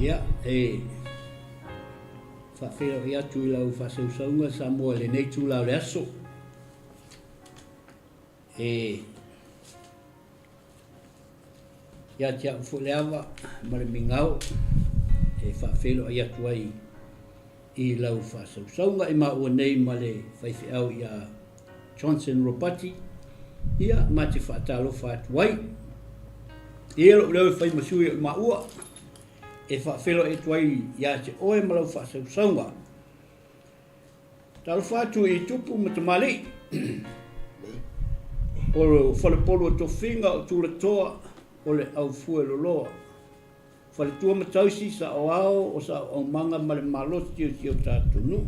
Ia, e faafeiloai atu i lau faasausauga Samoa i lenei itula o le aso. E ia te au foi le ava ma le migao e faafeiloai atu ai i lau faasausauga i maua nei ma le faifeau ia Johnson Ropati, ia ma te faatalofa atu ai. Ia lou leo e fai ma sui o i maua, e faafeiloai atu ai ia te oe ma lau faasausauga. Talofa atu i tupu ma tamalii, o Falepolu o Tofiga, o Tulatoa, o le Aufue Loloa. Faletua ma Tausi, Saoao o Saoaumaga ma le malosi o si o tatou nuu.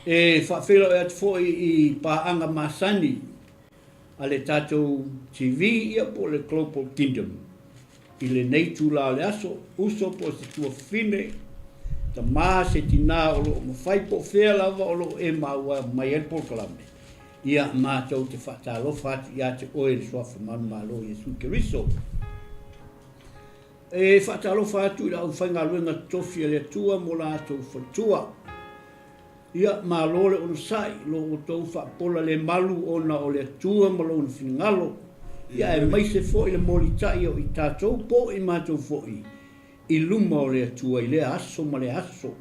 E faafeiloai atu foi i paaga masani a le tatou TV ia po o le Global Kingdom i lenei itula o le aso, uso po o se tuafafine, tama se tina o lo o mafai po o fea lava o lo o e maua mai ai le polokalame, ia matou te faatalofa atu ia te oe i le Suafa Manumalo o Iesu Keriso. E faatalofa atu i le aufaigaluega totofi a le Atua mo la outou faletua. Ia, malo le onosai, lo outou faapola le malu ona o le Atua ma Lona finagalo, ia aemaise foi le molitai o i tatou po o i matou foi i luma o le Atua i lea aso ma lea aso.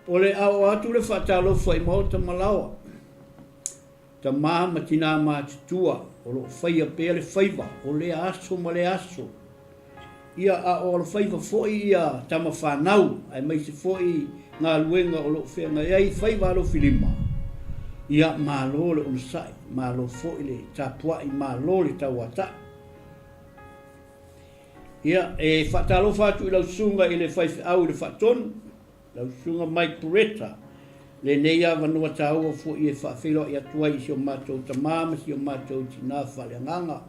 O le a oo atu le faatalofa i maota ma laoa, tama ma tinā matutua o lo o faia pea le faiva o lea aso ma lea aso. Ia, a o alofaiva foi ia tama fanau aemaise foi galuega o lo o feagai ai faiva alofilima, ia, malo le onosai, malo foi le tapuai, malo le tauatai. Ia, e faatalofa atu i lau susuga i le faifeau i le faatonu, lau susuga Mike Puretta, lenei avanoa taua foi e faafeiloai atu ai i si o matou tama ma si o matou tina faaleagaga,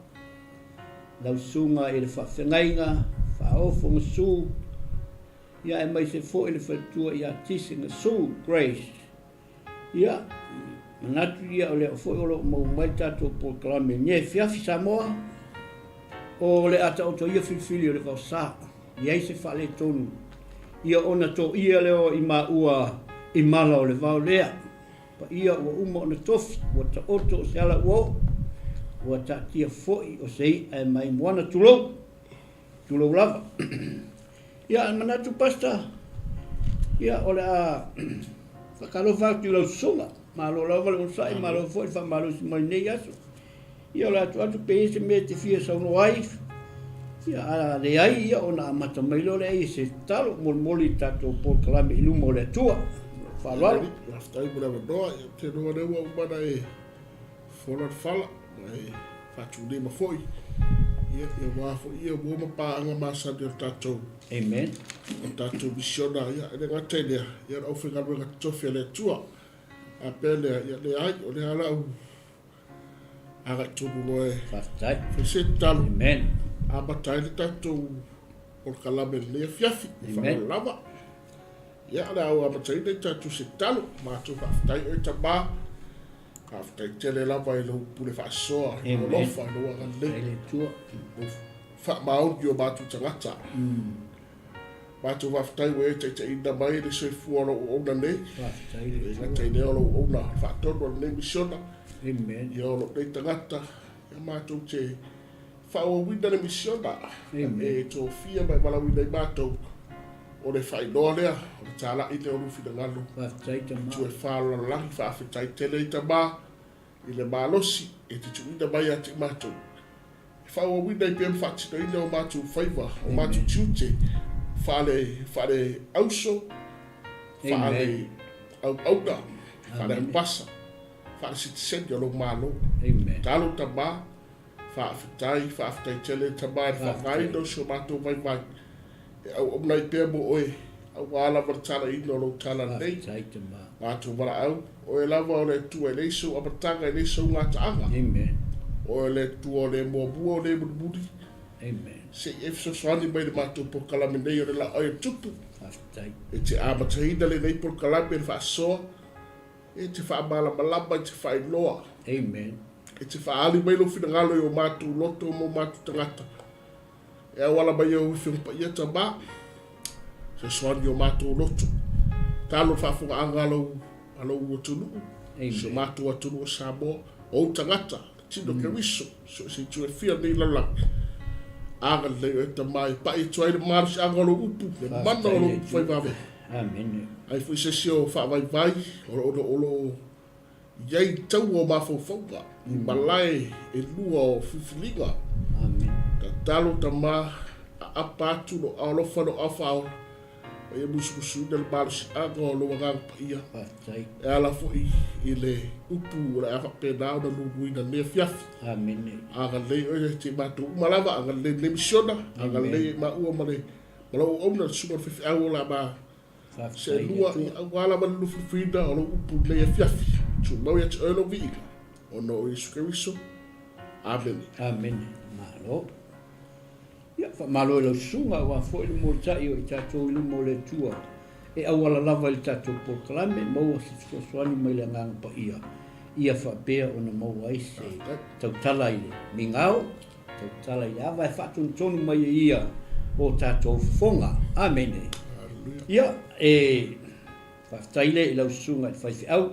lau susuga i le faafeagaiga Faaofo Gasu, ia aemaise foi le faletua ia Tisi Gasu Grace. Ia, manatu ia o lea foi o lo o maua mai le tatou polokalame i lenei afiafi Samoa, o le a taoto ia filifili o le vaosa, i ai se faaletonu, ia ona toia lea o i maua i mala o le vao lea. Paia ua uma ona tofi, ua taoto o se ala ua oo, ua taatia foi o se i'a e mai moana tulou. Tulou lava. Ia, e manatu Pastor, ia, o le a faatalofa atu i lau susuga. Malo lava le onosai, malo foi le faamalosi mai lenei aso. Ia, o le a tuu atu pe i ai se mea e te fia saunoa ai. Ia, a leai, ia, ona amata mai loa lea i se tatalo molimoli i le tatou polokalame i luma o le Atua. Ma lou faaaloalo. Faafetai mo le avanoa. Ia, ou te iloa o lea ua uma ona e Fola le fala, ma e faatulima foi. Ia, ia wā foi ia ua ma pāanga masani o le tātou. Amen. O le tātou misiona, ia, e le gata i lea, ia, o le aufaigaluega totofi a le Atua. A pea lea, ia, leai, o lea la au agai tonu loa e. Faafetai. Fai se tatalo. Amen. Amata ai le tātou polokalame i lenei afiafi. Amen. Faaaloalo lava. Ia, o le a ou amataina i tātou se tatalo. Matou faafetai oe Tama. Faafetai tele lava i lou pule faasoa, i lou alofa, i lou agalelei, lou faamaoni o matou tagata. Matou faafetai ua e taitaiina mai le soifua o lou auauna nei. E gata i lea o lou auauna faatonu o lenei misiona. Ia o lou nei tagata, ia matou te faaauauina le misiona e tofia ma e valaauina ai matou. O le faailoa lea, o le talai lea o lou finagalo. Faafetai tama. Itu e fa o le lalolagi, faafetai tele i tama i le malosi e te tuuina mai ia te matou. E faaauauina ai pea ma faatinoina o matou faiva, o matou tiute faale, faale auso, faale auauna, faale aupasa, faale sitiseni o lou Malo. Amen. Talo tama, Faafetai, faafetai tele tama i le faaaogaina o si o matou vaivai e auauna ai pea mo oe, aua lava le talaina o lou tala lelei. Faafetai tama. Matou valaau, oe lava o le Atua e leai sou amataga e leai sou gataaga. Amen. Oe o le Atua o le muamua o le mulimuli. Amen. Se i e fesoasoani mai i le matou polokalame nei o le Laau ai o le Tupu. Faafetai. E te amataina lenei polokalame i le faasoa. E te faamalamalama, e te faailoa. Amen. E te faaali mai lou finagalo i o matou loto ma o matou tagata. E auala mai i ou Afioga Paia, Tama, fesoasoani i o matou loto. Talo le faafofogaaga a lou, a lou atunuu, si o matou atunuu o Samoa, o ou tagata, tino Keriso, so o se itu e fia o lenei lalolagi. Agalelei oe Tama e pai atu ai le malosiaga o lou upu, le mana o lou upu fai vave. Amene. Ai foi se isi o faavaivai o lo o, o lo o i ai taua o mafaufauga i malae e lua o filifiliga. Amene. Tatalo Tama, aapa atu lou alofa lou ao faaola, ma ia musumusuina le malosiaga o lou Agaga Paia. Faafetai. E ala foi i le upu o le a faapena ona luluina i lenei afiafi. Amene. Agalelei oe ia te matou uma lava, agalelei i lenei misiona, agalelei ia i maua ma le ma lou auauna, le susuga i le faifeau o le a ma seelua ia aua lava le lufilufiina o lou upu i lenei afiafi. Tumau ia te oe lou viiga, ona o Iesu Keriso. Amene. Amene. Malo. Ia, faamalo i lau susuga aua foi le molitai o i tatou i luma o le Atua e auala lava i le tatou polokalame, maua se fesoasoani mai le Agaga Paia ia faapea ona maua ai se tautala i le migao, tautala i le ava e faatonutonu mai e Ia o tatou fofoga. Amene. Ia, e faafetai lea i lau susuga i le faifeau.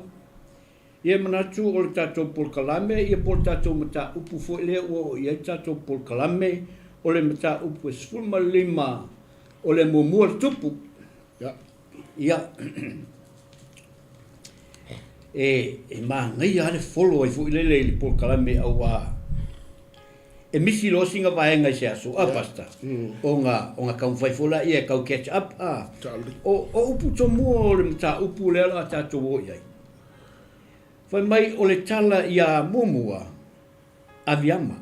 Ia e manatu o le tatou polokalame, ia po o le tatou mataupu foi lea ua oo i ai le tatou polokalame, o le mataupu e 15 o le muamua le tupu. Ia. Ia, e, e manaia lava le follow ai foi lele i le polokalame auā e misi loa sina vaega i se aso, a Pastor, ona, ona taumafai foi laia e tau catch up, a. O, o upu tomua o le mataupu lea o le a tatou o i ai. Fai mai o le tala ia muamua, Aviama,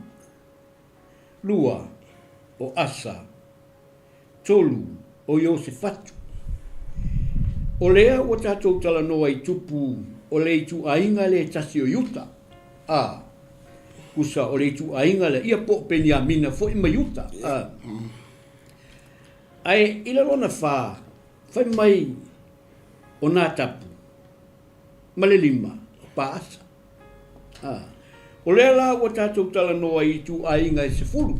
lua, o Asa, tolu, o Iosefatu. O lea ua tatou talanoa i tupu o le ituaiga le tasi o Iuta, a, kusa o le ituaiga lea, ia po o Peniamina foi ma Iuta, a. Ae i le lona fa, fai mai o Natapu ma le lima, o Paasa. A, o lea la ua tatou talanoa i ituaiga e sefulu.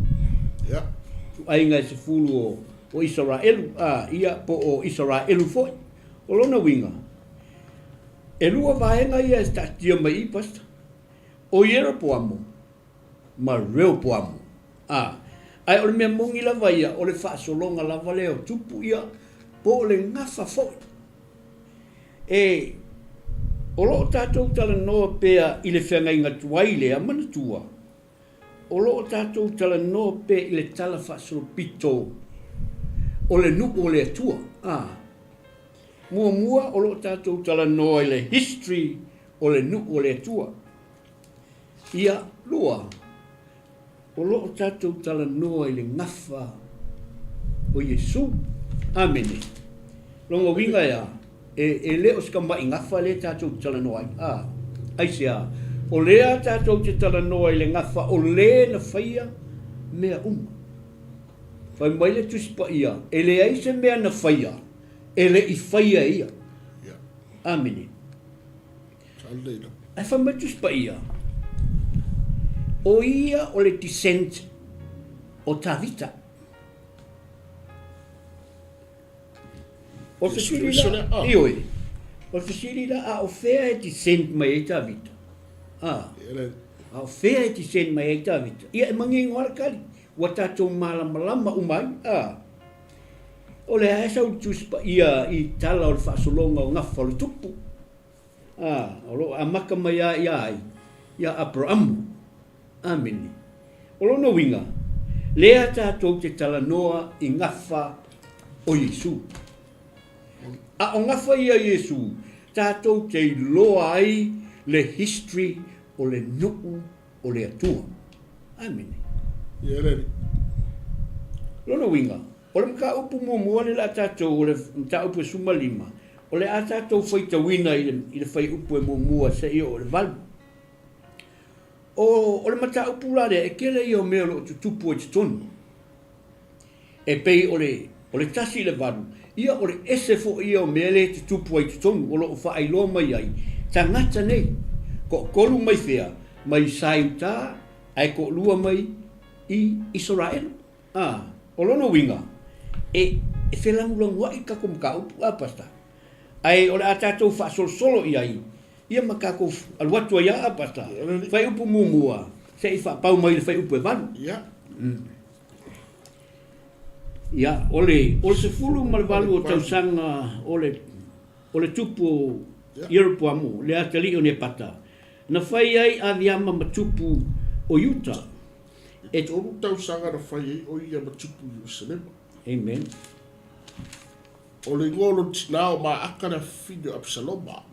Yeah. Ituaiga e sefulu o, o Isaraelu, a, ia, po o Isaraelu foi. O lona uiga, e lua vaega ia e taatia mai i, Pastor. O Ieropoamo ma Reopoamo. A, ae o le mea moni lava ia, o le faasologa lava lea o tupu ia, po o le gafa foi. E, o lo o tatou talanoa pea i le feagaiga tuai lea, manatua, o lo o tatou talanoa pea i le tala faasolopito o le nuu o le Atua. A, muamua o lo o tatou talanoa i le history o le nuu o le Atua. Ia, lua, O lo o tatou talanoa i le gafa o Iesu. Amene. Lona uiga e a? E, e le o se tama'i gafa lea tatou te talanoa ai. A, aisea? O lea tatou te talanoa i le gafa o le na faia mea uma. Fai mai le Tusi Paia, e leai se mea na faia e le i faia e ia. Amene. Ae fai mai le Tusi Paia, o ia o le descent o Tavita. O le fesili la, ioe, o le fesili la, a o fea e descent mai ai Tavita? A, a o fea e descent mai ai Tavita? Ia e manino lava le tali, ua tatou malamalama uma ai, a. O lea e sau le Tusi Paia i tala o le faasologa o gafa o le tupu. Ā, o lo o amata mai lava ia ai? Ia Aperaamu. Amene. O lona uiga, lea tatou te talanoa i gafa o Iesu. A o gafa ia Iesu, tatou te iloa ai le history o le nuu o le Atua. Amene. Ia le Alii. Lona uiga, o le mataupu muamua lea o le a tatou, o le mataupu e 15, o le a tatou faitauina i le, i le fuaiupu e muamua seia oo i le valu. O, o le mataupu la lea, e tele ia o mea o lo o tutupu ai totonu. E pei o le, o le tasi i le valu, ia o le ese foi ia o mea lea e tutupu ai totonu, o lo o faailoa mai ai tagata nei, toatolu mai fea, mai Saiuta ae toalua mai i Isaraelu. A, O lona uiga, e, e felagulaguaʻi le tatou mataupu, a Pastor? Ae o le a tatou faasolosolo i ai, ia ma tatou alu atu ai lava, a Pastor? Fuaiupu muamua, se i faapau mai i le fuaiupu e 8. Ia. Ia, o le, o le 18 o tausaga o le, o le tupu o Ieropoamo, le atalii o Nepata, na fai ai Aviama ma tupu o Iuta. E 3 tausaga na fai ai o ia ma tupu i Ierusalema. Amen. O le igoa o lona tinā o Maaka le afafine o Apisaloma.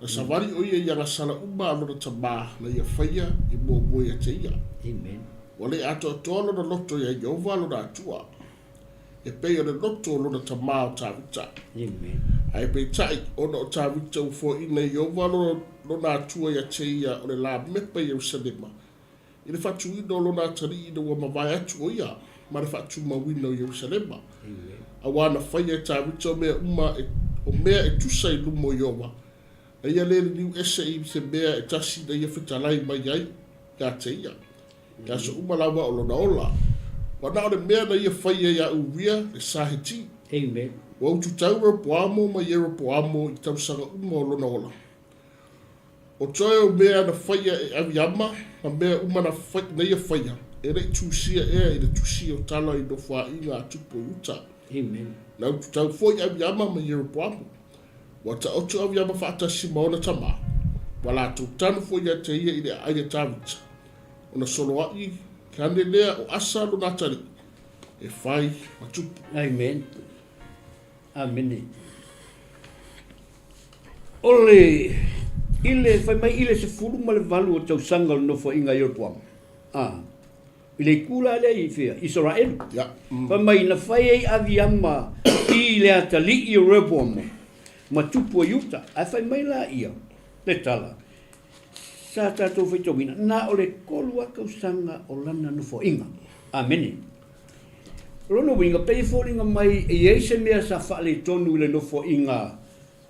Na savali o ia i agasala uma a lona tamā na ia faia i muamua ia te ia. Amen. Ua le atoatoa lona loto iā Ieova lona Atua, e pei o le loto o lona tamā o Tavita. Amen. Ae peitai, ona o Tavita ua foaina e Ieova lona Atua ia te ia o le lamepa i Ierusalema, i le faatuina o lona atalii ina ua mavae atu ʻo ia ma le faatumauina o Ierusalema. Auā na faia e Tavita o mea uma e, o mea e tusa i luma o Ieova, na ia lē liliu ese i se mea e tasi na ia fetalai mai ai iā te ia, i aso uma lava o lona ola. Ua na o le mea na ia faia iā Uria le Saheti. Amen. Ua ututau Ropoamo ma Ieropoamo i tausaga uma o lona ola. O toe o mea na faia e Aviama, ma mea uma na, na ia faia, e le i tusia ea i le tusi o tala i nofoaiga a tupu o Iuta. Amen. Na ututau foi Aviama ma Ieropoamo. Ua taoto Aviama faatasi ma ona tamā, ua latou tanu foi ia te ia i le aai a Tavita, ona soloaʻi ane lea o Asa lona atalii, e fai ma tupu. Amen. Amene. O le, i le, fai mai i le 18 o tausaga o le nofoaiga a Ieropoama, a, i le itu la lea i fea, Isaraelu. Ia. Fai mai na fai ai Aviama i le atalii o Rehoboamo ma tupu o Iuta. Ae fai mai la ia, le tala, sa tatou faitauina, na o le 3 lava tausaga o lana nofoaiga. Amene. O lona uiga, pei e foliga mai e i ai se mea sa faaletonu i le nofoaiga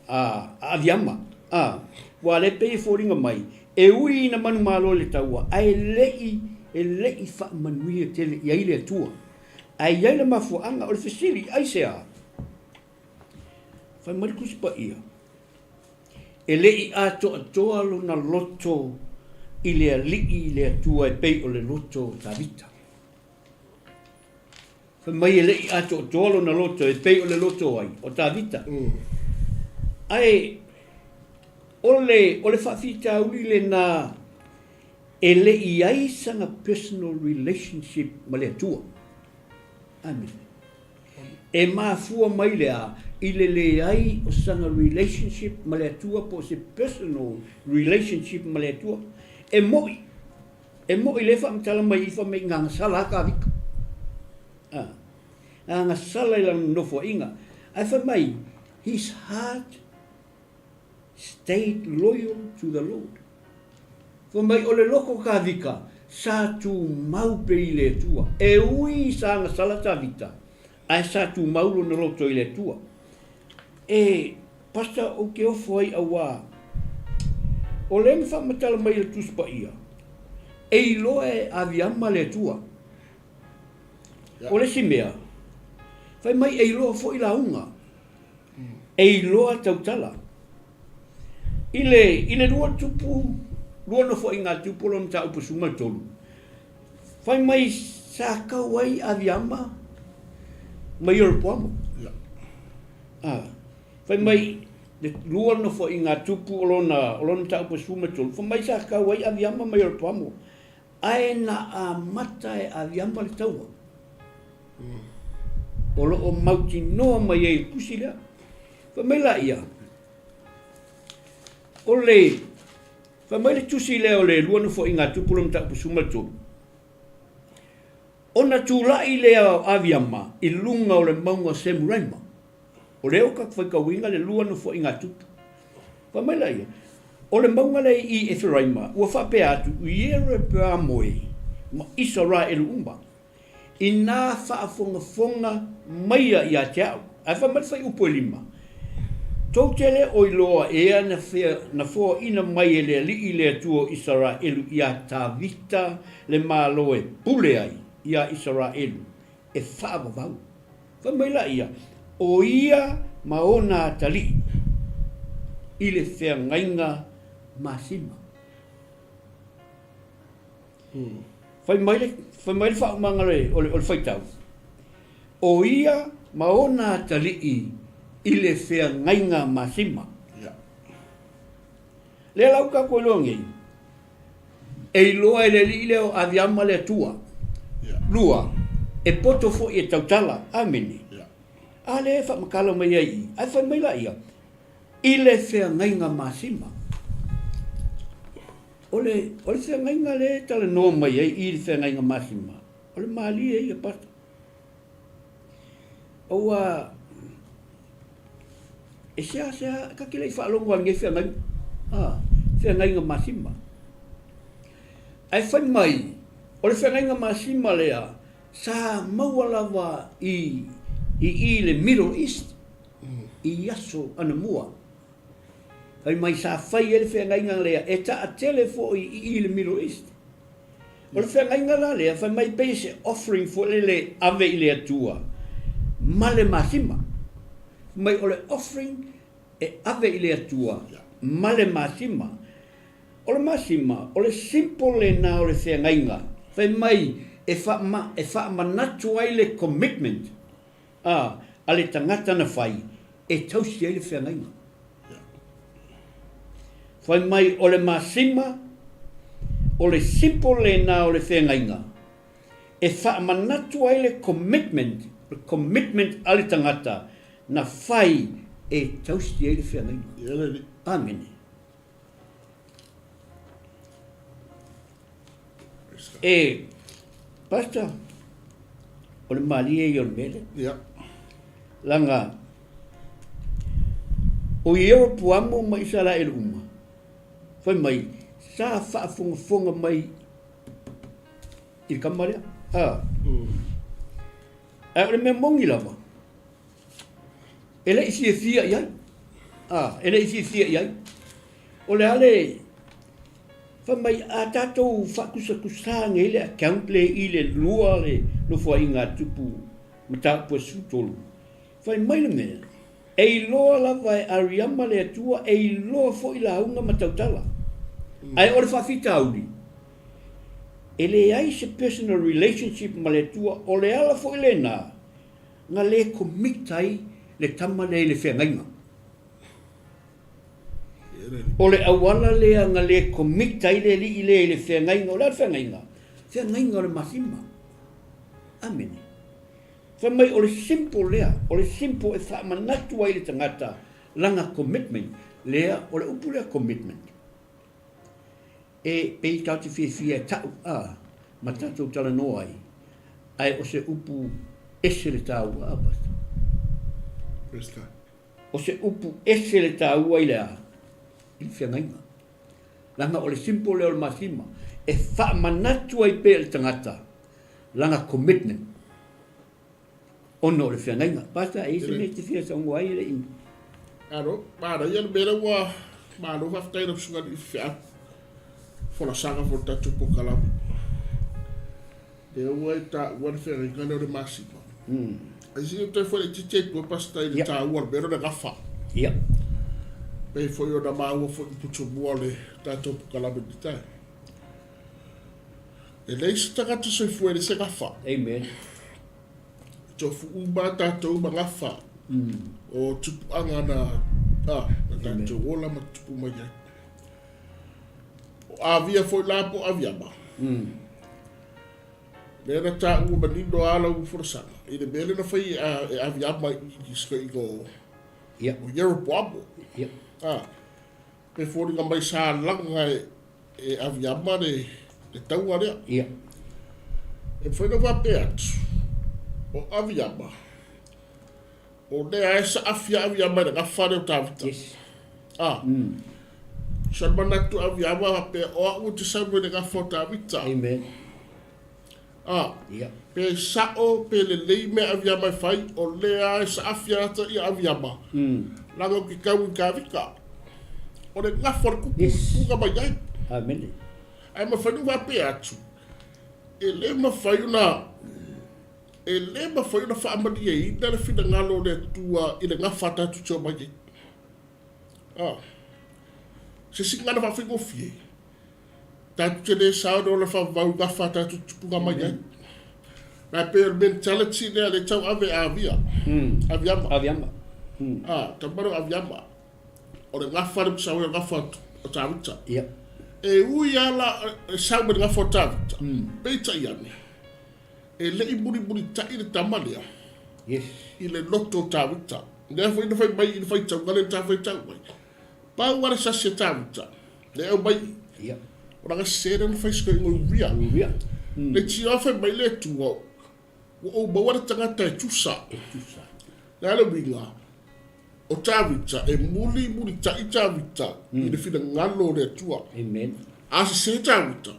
a Aviama, a, ua lea pei e foliga mai, e ui ina manumalo i le taua, ae le i, e le i faamanuia tele i ai le Atua. Ae i ai le mafuaaga, o le fesili, aisea? Fai mai le Tusi Paia, e le i atoatoa lona loto i le Alii i le Atua e pei o le loto o Tavita. Fai mai e le i atoatoa lona loto e pei o le loto o ai? O Tavita. Ae o le, o le faafitauli lena e le i ai sana personal relationship ma le Atua. Amene. E mafua mai le a? I le leai o sana relationship ma le Atua po o se personal relationship ma le Atua. E moʻi. E moʻi lea faamatala mai i fai mai i gagasala a Tavita. A, gagasala i lana nofoaiga. Ae fai mai, his heart stayed loyal to the Lord. Fai mai o le loko o Tavita sa tumau pea i le Atua. E ui sa agasala Tavita, ae sa tumau lona loto i le Atua. E, Pastor, ou te ofo ai auā, o lea na faamatala mai e le Tusi Paia, e iloa e Aviama le Atua. O le isi mea, fai mai e iloa foi lauga, e iloa tautala. I le, i le lua tupu, lua nofoaiga a tupu o lona mataupu 13, Fai mai sa kau ai Aviama ma Ieropoamo. A, fai mai le lua nofoaiga a tupu o lona, o lona mataupu e 13, fai mai sa kau ai Aviama ma Ieropoamo, ae na amata e Aviama le taua. O lo o mautinoa mai ai i le tusi lea. Fai mai laia, o le Fai mai le tusi lea o le lua nofoaiga a Tupu lona mataupu 13, Ona tulai lea o Aviama i luga o le mauga o Semuraima. O lea ua tatou faitauina le lua nofoaiga a Tupu. Fai mai laia, O le mauga lea i Eferaima ua faapea atu Ieropeamo e ma Isaraelu uma, Inā faafogafoga maia ia te au. Ae fai mai le fuaiupu e lima, Tou te le o iloa ea na fea na foaina mai e le Alii le Atua o Isaraelu iā Tavita le malo e pule ai iā Isaraelu? e faavavau. Fai mai laia, o ia ma ona atalii i le feagaiga masima. Fai mai le, fai mai le faaumaga o le, o le, o le faitau, o ia ma ona atalii i le feagaiga masima. Lea la ua tatou iloa nei, e iloa e le alii lea o Aviama le Atua. Lua, e poto foi e tautala. Amene. A lea e faamatala mai ai i i, ae fai mai laia, i le feagaiga masima. O le, o le feagaiga lea e talanoa mai ai i le feagaiga masima, o le malie ia, Pastor. Aua e seasea ta te le i faalogo lava i lenei feagaiga, a, feagaiga masima. Ae fai mai, o le feagaiga masima lea sa maua lava i i i le Middle East i aso anamua. Fai mai sa fai ai le feagaiga lea e taatele foi i i le Middle East. O le feagaiga la lea, fai mai pei se offering foi lele ave i le Atua ma le masima. Fai mai o le offering e ave i le Atua ma le masima. O le masima, o le symbol lena o le feagaiga. Fai mai e faama, e faamanatu ai le commitment a, a le tagata na fai e tausi ai le feagaiga. Fai mai o le masima, o le symbol lena o le feagaiga e faamanatu ai le commitment, le commitment a le tagata na fai e tausi ai le feagaiga. Amene. E, Pastor, o le malie ia o le mea lea. Ia. Leaga, o Ieropoamo ma Isaraelu uma, fai mai, sa faafogafoga mai i le tama lea. A. Ae o le mea moni lava, e le i fiafia i ai. A, e le i fiafia i ai. O le a le, fai mai, a tatou faatusatusa nei le account lea i le lua le nofoaiga a Tupu Mataupu e 13, fai mai le mea, e iloa lava e Ariama le Atua, e iloa foi lauga ma tautala. Ae o le faafitauli, e leai se personal relationship ma le Atua, o le ala foi lena na le commit ai le tama lea i le feagaiga. O le auala lea na le commit ai le alii lea i le feagaiga. O le a le feagaiga? Feagaiga o le masima. Amene. Fai mai o le simple lea, o le simple e faamanatu ai le tagata lana commitment lea, o le upu lea commitment. E pei tatou te fiafia e ta'u a ma tatou talanoa ai, ae o se upu ese le taua a Pastor. Praise God. O se upu ese le taua i le a? I le feagaiga. Leaga o le symbol lea o le masima e faamanatu ai pea i le tagata lana commitment ona o le feagaiga. Pastor, e i ai se mea e te fia saunoa ai e le i. Alo, manaia le mea lea ua malo faafetai i lau susuga i feau. Folasaga foi le tatou polokalame. Lea ua e taua le feagaiga lea o le masima. Ai se i toe foi laitiiti ai tua Pastor i le taua o le mea lea o le gafa. Ia. Pei foi ona maua foi i putumua o le tatou polokalame i le E leai se tagata soifua e leai se gafa. Amen. E tofu uma tatou ma gafa. O tupuaga na, a, na tatou ola ma tupu mai ai. O Avia foi la po o Aviama. Lea na taua manino lava lau folasaga i le mea lea na fai e Aviama i i o o Ieropoamo. A, pe foliga mai sa laga e e Aviama le le taua lea. E mafai ona faapea atu, o Aviama, O lea e saafia aviama i le gafa lea o Tavita. Yes. A. Sa manatu aviama faapea, o au ou te sau mai le gafa o Tavita. Amen. A. Ia. Pe sao, pe lelei mea aviama e fai, o lea e saafia ata ia aviama. Leaga ou te tau i Tavita. O le gafa o le kupu, Yes. puka mai ai. Amen. Ae mafai ona faapea atu, e le mafai ona. E le mafai ona faamalieina le finagalo o le Atua i le gafa tatou te omai ai. Ah. Se isi gagana faafaigofie, tatou te le sao i le ola faavavau i gafa tatou te tupuga mai ai. Na e pei o le mentality lea le tau ave Avia. Aviama. Aviama. Ah, tama lea o Aviama. O le gafa le sau o le gafa o Tavita. Ia. E ui lava la e sau mai le gafa o Tavita, peitai ane, E le i mulimulitai le tama lea yes. i le loto o Tavita. Lea foi na fai mai i le faitauga lea na faitau mai. Pau lava le sasi a Tavita, lea e aumai i, yeah. o lana sese lea na fai sina igoa Uria. Uria. Le tio fai mai le Atua, ua ou maua le tagata e tusa. E tusa. Le a le uiga, o Tavita, e mulimulitai Tavita i le finagalo o le Atua. Amen. A sese Tavita,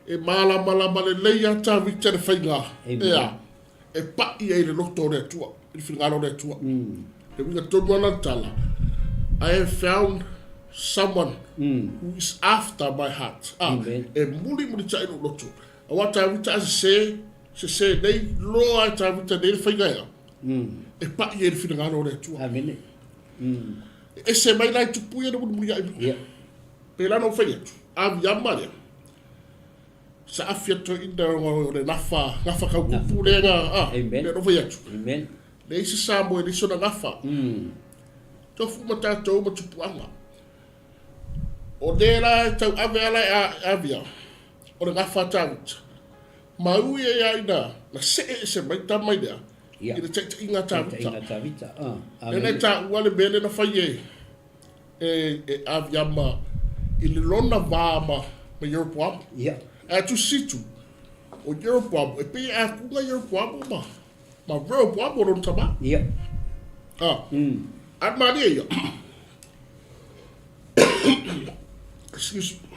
E mālamalama lelei a Tavita le faiga, ea, e paʻi ai le loto o le Atua, i le finagalo o le Atua. Le uiga tonu lava le tala, I have found someone who is after my heart. A, e mulimulitai lou loto. Aua Tavita a sese, sese nei, loa e Tavita nei le faiga ea, e paʻi ai le finagalo o le Atua. Amene. E ese mai la i tupu ia na mulimuliai mai. Pēlā na ou fai atu, aviama lea. Sa afi atu ai ina o le gafa, gafa kau kupu lea na, a, Amen. lea na fai atu. Amen. Leai se Samoa e leai sona gafa. Tofu ma tatou ma tupuaga. O lea la e tau ave ala e avia, o le gafa a Tavita. Ma ui ai a ina na see ese mai tama i lea, Ia. i le taitaiga a Tavita. Taitaiga a Tavita. Ah, Lea na amen. taua le mea lea na fai e, e, e Aviama i le lona va ma, ma Ieropoamo. Ia. Ae tusitu, o Ieropoamo, e pei e akuga Ieropoamo ma, ma Rehoboamo lona tama. Ia. Ah. A malie ia. Excuse me.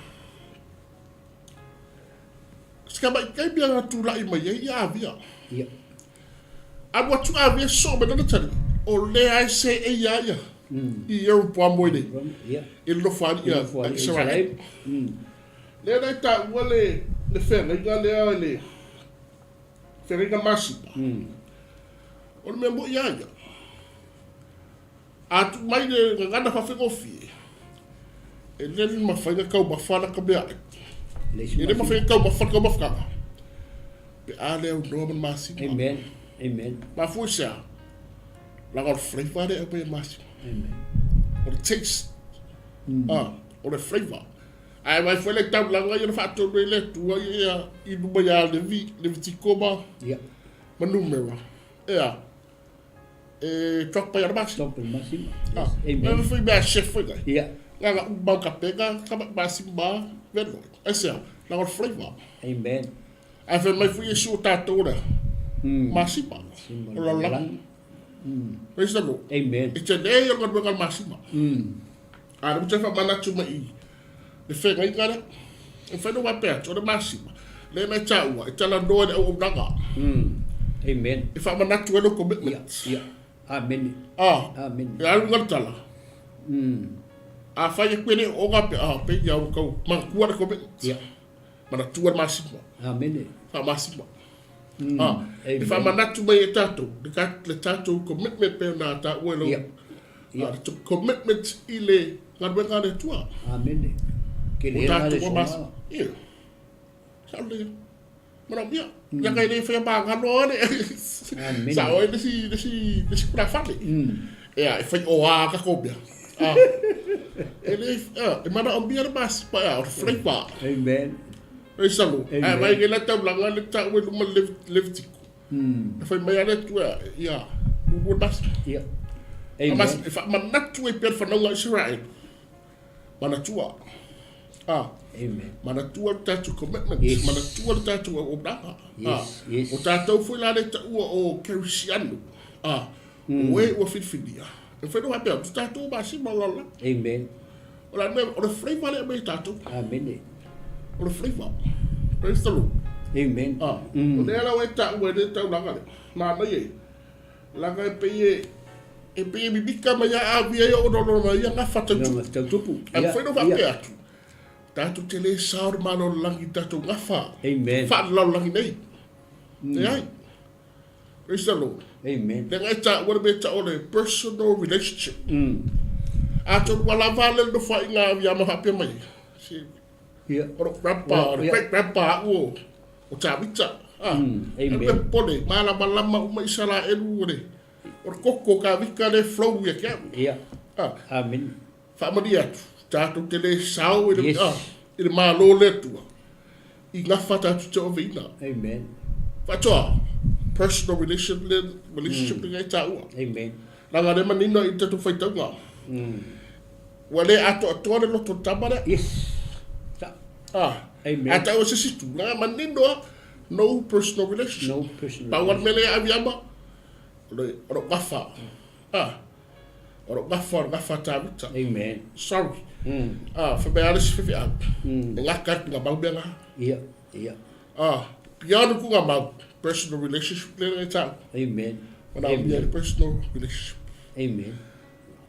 Se ka mai kai mea na tulaʻi mai ai ia Avia. Ia. Alu atu Avia soo mai lana tali, o lea e seʻei ia ia i Ieropoamo i le, Ia. i le nofoalii a Nofoalii a Isaraele. Isaraele. Lea na e taua le, le feagaiga lea i le feagaiga masipa. O le mea moi ia ia. A tuu mai le gagana faafaigofie, e le mafai ona taumafa lata meaai. E le mafai ona taumafa le taumafataga pe a le aunoa ma le masima. Amen. Amen. Mafua i se a? Leaga o le flavour lea e aumai e le masima. Amen. O le taste. Ah, o le flavour. Ae vaai foi le taulaga ia na faatonu ai le Atua ia i luma ia Levi, Levitiko ma, Yeah. ma Numera. Ea, E drop pai ana masima. Drop le masima. Ah, Yes. Amen. Mea foi mea chef foi ngai. Yeah. Nga nga umau ka pega ka masima velo. Ai sea, la o flavor. Amen. Ai fai mai foi Iesu o tātou lea. Masima. Masima O la la. Praise the Lord. Amen. E te lei o galuega le masima. A le mute whamanatu mai i le whengaiga lea. E whai no wape atu o le masima. Le me tāua, e tala noa i le auaunaga. Amen. E whamanatu e lo commitment. Yeah, yeah. Amen. Ah, Amen. E alu ngā tala. A whai e koe le o ngā pe, ah, pe ia o kau, manatua le commitment. Yeah. Manatua le masima. Amen. Wha masima. Ah, e Amen. whamanatu mai e tātou, le, ka, le tātou commitment pe nā tāua e lo, Yeah. Yeah. ah, le commitment i le galuega a le Atua. Amen. Ke O le era le tātou o mas. songa. Ia. Sa le. Mana mia. Ia kai le whea mā ngano ane. Amen. Sa oe le si, le si, le si kura whale. Ea, e whai o a ka kōmea. Ah. E le, ah, e mana o mia le mas, pa ea, o le flavor. Amen. Praise the Lord. Amen. Ae mai ke la taulaga le tau e luma le Levitiko. E whai mai ale tu ea, ia, ulu mas. Yeah. A mas, Amen. e wha manatu e pea le whanaunga Israel. Manatua. Ah. Amen. Manatua le tātou commitment. Yes. Manatua le tātou auaunaga. Yes, Ah. yes. O tātou foi la le taua o Kerisiano. Ah. O e ua whiriwhiria. E whenua pea, tu tātou masima o la. Amen. O la mea, o le flavor lea mea tātou. Amen. O le flavor. Praise the Lord. Amen. Ah. O lea la e taua e le taulaga le. Nā nei e. Laga e pei e, e pei e mimika mai a avia i o no no ia ngā whatautupu. Ngā whatautupu. A Yeah, whaino yeah. whapea atu. Tātou te le sao re malo langi tātou ngawha. Amen. Wha lau langi nei. E ai. Praise the Lord. Amen. Leaga e taua le mea e tau o le personal relationship. Atonu ua lava le nofoaiga a Aviama faapea mai, si Ia. o lou grandpa, o le great grandpa au o, o Tavita. Ah, Amen. E popole, malamalama uma Isaraelu o le, o le koko o Kavika le flow ia ke au. Ia. Ah, Amen. Faamalie atu, tatou te le sao i le, Yes. ah, i le Malo o le Atua, i gafa tatou te oveina. Amen. Faatoa, personal relation le, relationship mm. le taua. Amen. Leaga le manino i tatou faitauga. Ua le atoatoa le loto tama lea. Yes. Sa. Ah. Amen. A tau se si tulaga manino a, no personal relationship. No personal Pau le mele aviama, o le, o le gafa. Ah. O lou gafa, o le gafa a Tavita. Amen. Sorry. Ah, fai mai a le isi faifeau. E gata atu nga mau mea nga. Ia, ia. Ah, beyond ku nga mau, personal relationship le le tau. Amen. Mana o mea le personal relationship. Amen.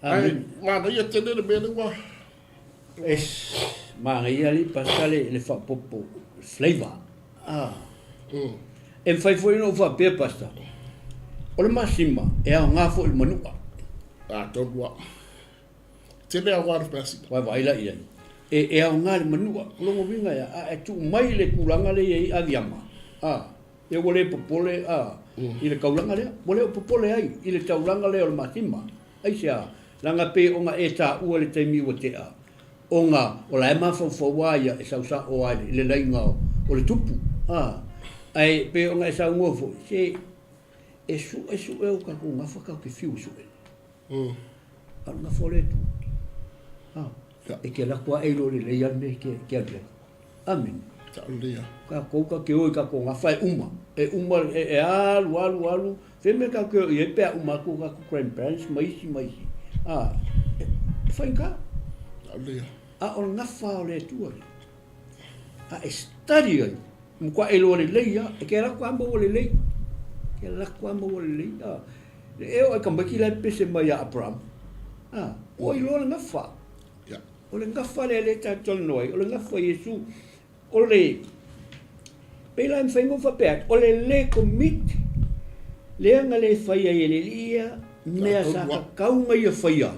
Ai, Amen. manaia tele le mea le ua. Es, manaia li pasta le, le faapopo flavor. Ah. E mafai foi ona ou faapea Pastor, o le masima e aoga foi i le manua. Atonu a. Tele aoga le masima. Vaavaai la i ai. E, e aoga i le manua. O lona uiga ea, a e tuu mai le tulaga lea i ai Aviama, a, e ua le popole a, i le taulaga lea. Ua le o popole ai i le taulaga lea o le masima. Aisea? Leaga pei ona e taua i le taimi ua tea, ona o la e mafaufau a ia e sau sa'o a i le laiga o le tupu, a, ae pei ona e saunoa foi, se e su'esu'e o tatou gafa tatou te fiu e su'e. A o le gafa o le Atua, a, e te alu atu a e iloa lelei a le mea e te alu i ai. Amene. Tatou tatou te o i tatou gafa e uma, e uma, e alu, alu, alu, fea mea tatou te o i ai pe a uma atu o tatou grandparents ma isi ma isi, a, e faigata. A o le gafa o le Atua lea, a e study ai, matua e iloa lelei lava, e te alu atu lava maua lelei, e te alu atu lava maua lelei, a. E oo i tamaiti la e pese mai ia Aperahama, a, ua iloa le gafa. O le gafa lea lea tatou talanoa ai, o le gafa o Iesu. O le, pei la e mafai ona ou faapea atu, o le le commit lea na le fai ai e le Alii ia mea sa tatau ona ia faia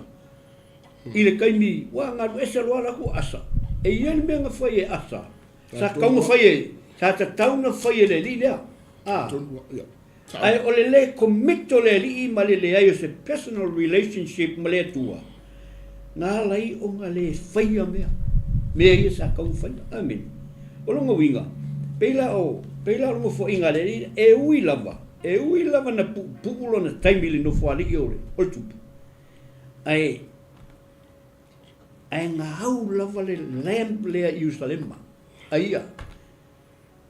i le taimi ua galu ese loa la atu Asa. E i ai le mea na fai e Asa, sa tatau ona fai e, sa tatau ona fai e le Alii lea. A. Ae o le le commit o le Alii ma le leai o se personal relationship ma le Atua, na ala ai ona le faia mea, mea ia sa tatau ona faia. Amene. O lona uiga, pei la o, pei la o le nofoaiga a le Alii, e ui lava, e ui lava na puupuu lona taimi i le nofoalii o le, o le tupu, ae, ae gau lava le lamp lea i Ierusalema, a ia,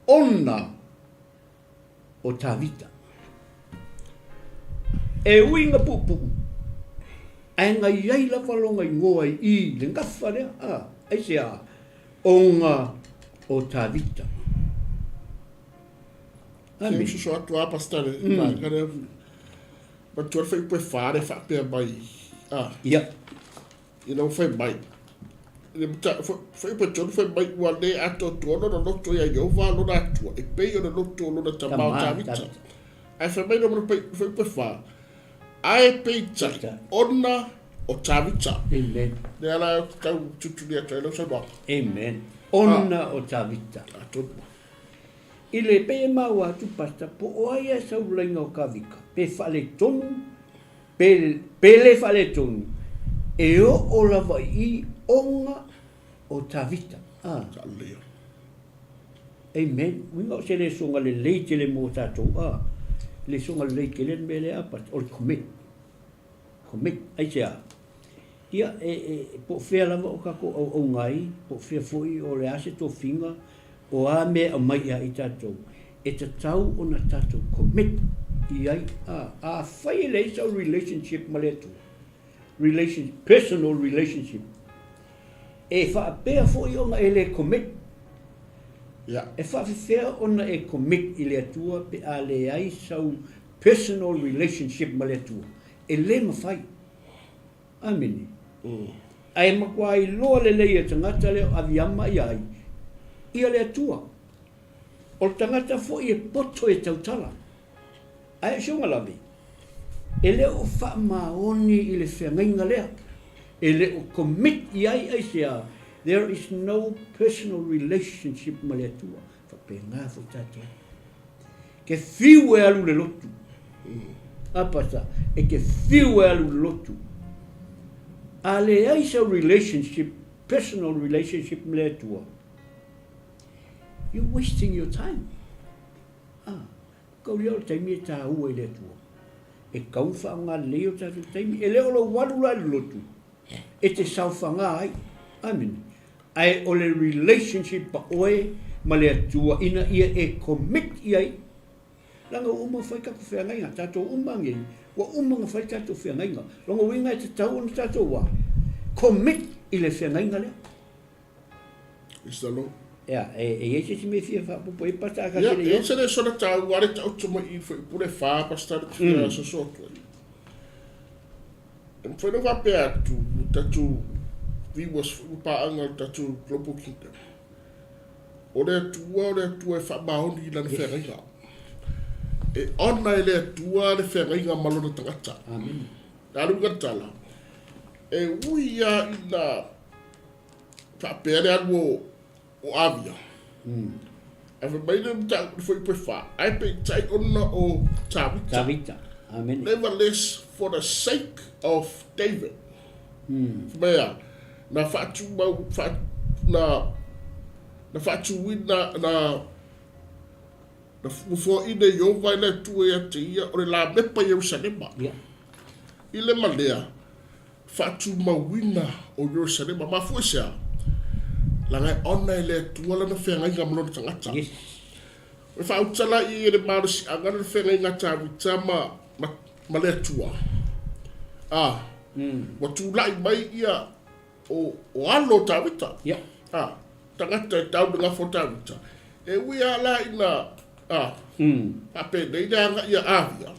ona o Tavita. E ui na puupuu, ae na i ai lava lona igoa i i le gafa lea, a, aisea? Ona o Tavita. Amene. Se soso atu a pastor le vaega lea. Manatua le fuaiupu e fa lea faapea mai. A. Ia. Ina ua fai mai, i le fuaiupu e tolu fai mai, ua le atoatoa lona loto iā Ieova lona Atua, e pei o le loto o lona tama o Tavita. Ae fai mai lona fuaiupu e fa, ae peitai, ona o Tavita. Amen. Lea la ou te tau tutuli atu ai lau saunoaga. Amen. Ona o Tavita. Atonu. I le pei e maua atu, Pastor, po o ai a sau laina o Kavika, pe faaletonu Pe, pe le faaletonu, e oo lava i i ona o Tavita. A. Hallelujah. Amen. Uiga o se lesoga lelei tele mo tatou, a. Lesoga lelei tele le mea lea, a, but o le commit. Commit. Aisea? Ia, e, e, po o fea lava o tatou auauna ai, po o fea foi o le a se tofiga, O a mea e aumai ia i tatou, e tatau ona tatou commit i ai. A, afai e leai sau relationship ma le Atua, relation, personal relationship, e faapea foi ona e le commit. Yeah. E faafefea ona e commit i le Atua pe a leai sau personal relationship ma le Atua? E le mafai. Amene. Ae matua iloa lelei e tagata lea o Aviama ia ai, ia le Atua. O le tagata foi e poto e tautala. Ae o si ou lave, e le o faamaoni i le feagaiga lea, e le o commit i ai aisea, there is no personal relationship ma le Atua. Faapena foi tatou. Ke fiu e alu i le lotu. A Pastor, e te fiu e alu i le lotu. A leai sau relationship, personal relationship ma le Atua, you're wasting your time. Ah, kau lea o le taimi e tāua i le Atua. E tatau ona faaaoga lelei o tatou taimi. E le o lou alu la i le lotu e te saofaga ai. Amene. Ae o le relationship a oe ma le Atua ina ia e commit i ai. Leaga ua uma ona fai tatou feagaiga, tatou uma nei, ua uma ona fai tatou feagaiga. Lona uiga e tatau ona tatou a? Commit i le feagaiga lea. Praise the Lord. Ea, e, e i ai se isi mea e fia faaopoopo i ai, Pastor, a Ia, e i ai se lesona taua lea taoto mai i Fuaipule 4, Pastor, le fia soso atu ai. E mafai ona faapea atu, o tatou viewers foi ma paaga o le tatou Global Kingdom, o le Atua o le Atua e faamaoni i Lana feagaiga. E ona e le Atua le feagaiga ma Lona tagata. Amen. Le a le uiga o le tala? E ui lava ina faapea le alu o, o Avia. Ae fai mai le mataupu i le fuaiupu e fa, ae peitai ona o Tavita. Tavita. Amene. Nevertheless, for the sake of David. Fai mai a, na faatumau, faa, na, na faatuina, na, na nofoaina e Ieova e le Atua ia te ia o le lamepa i Ierusalema. Yeah. I le ma lea, faatumauina o Ierusalema. Mafua i se a? Leaga e ona e le Atua lana feagaiga ma lona tagata. Yes. O le faauta la i e le malosiaga lana feagaiga a Tavita ma, ma, ma le Atua. A, ua tulai mai ia o, o alo o Tavita. Yeah. A, tagata e tau le gafa o Tavita. E ui lava la ina A, faapenei le agai a Avia.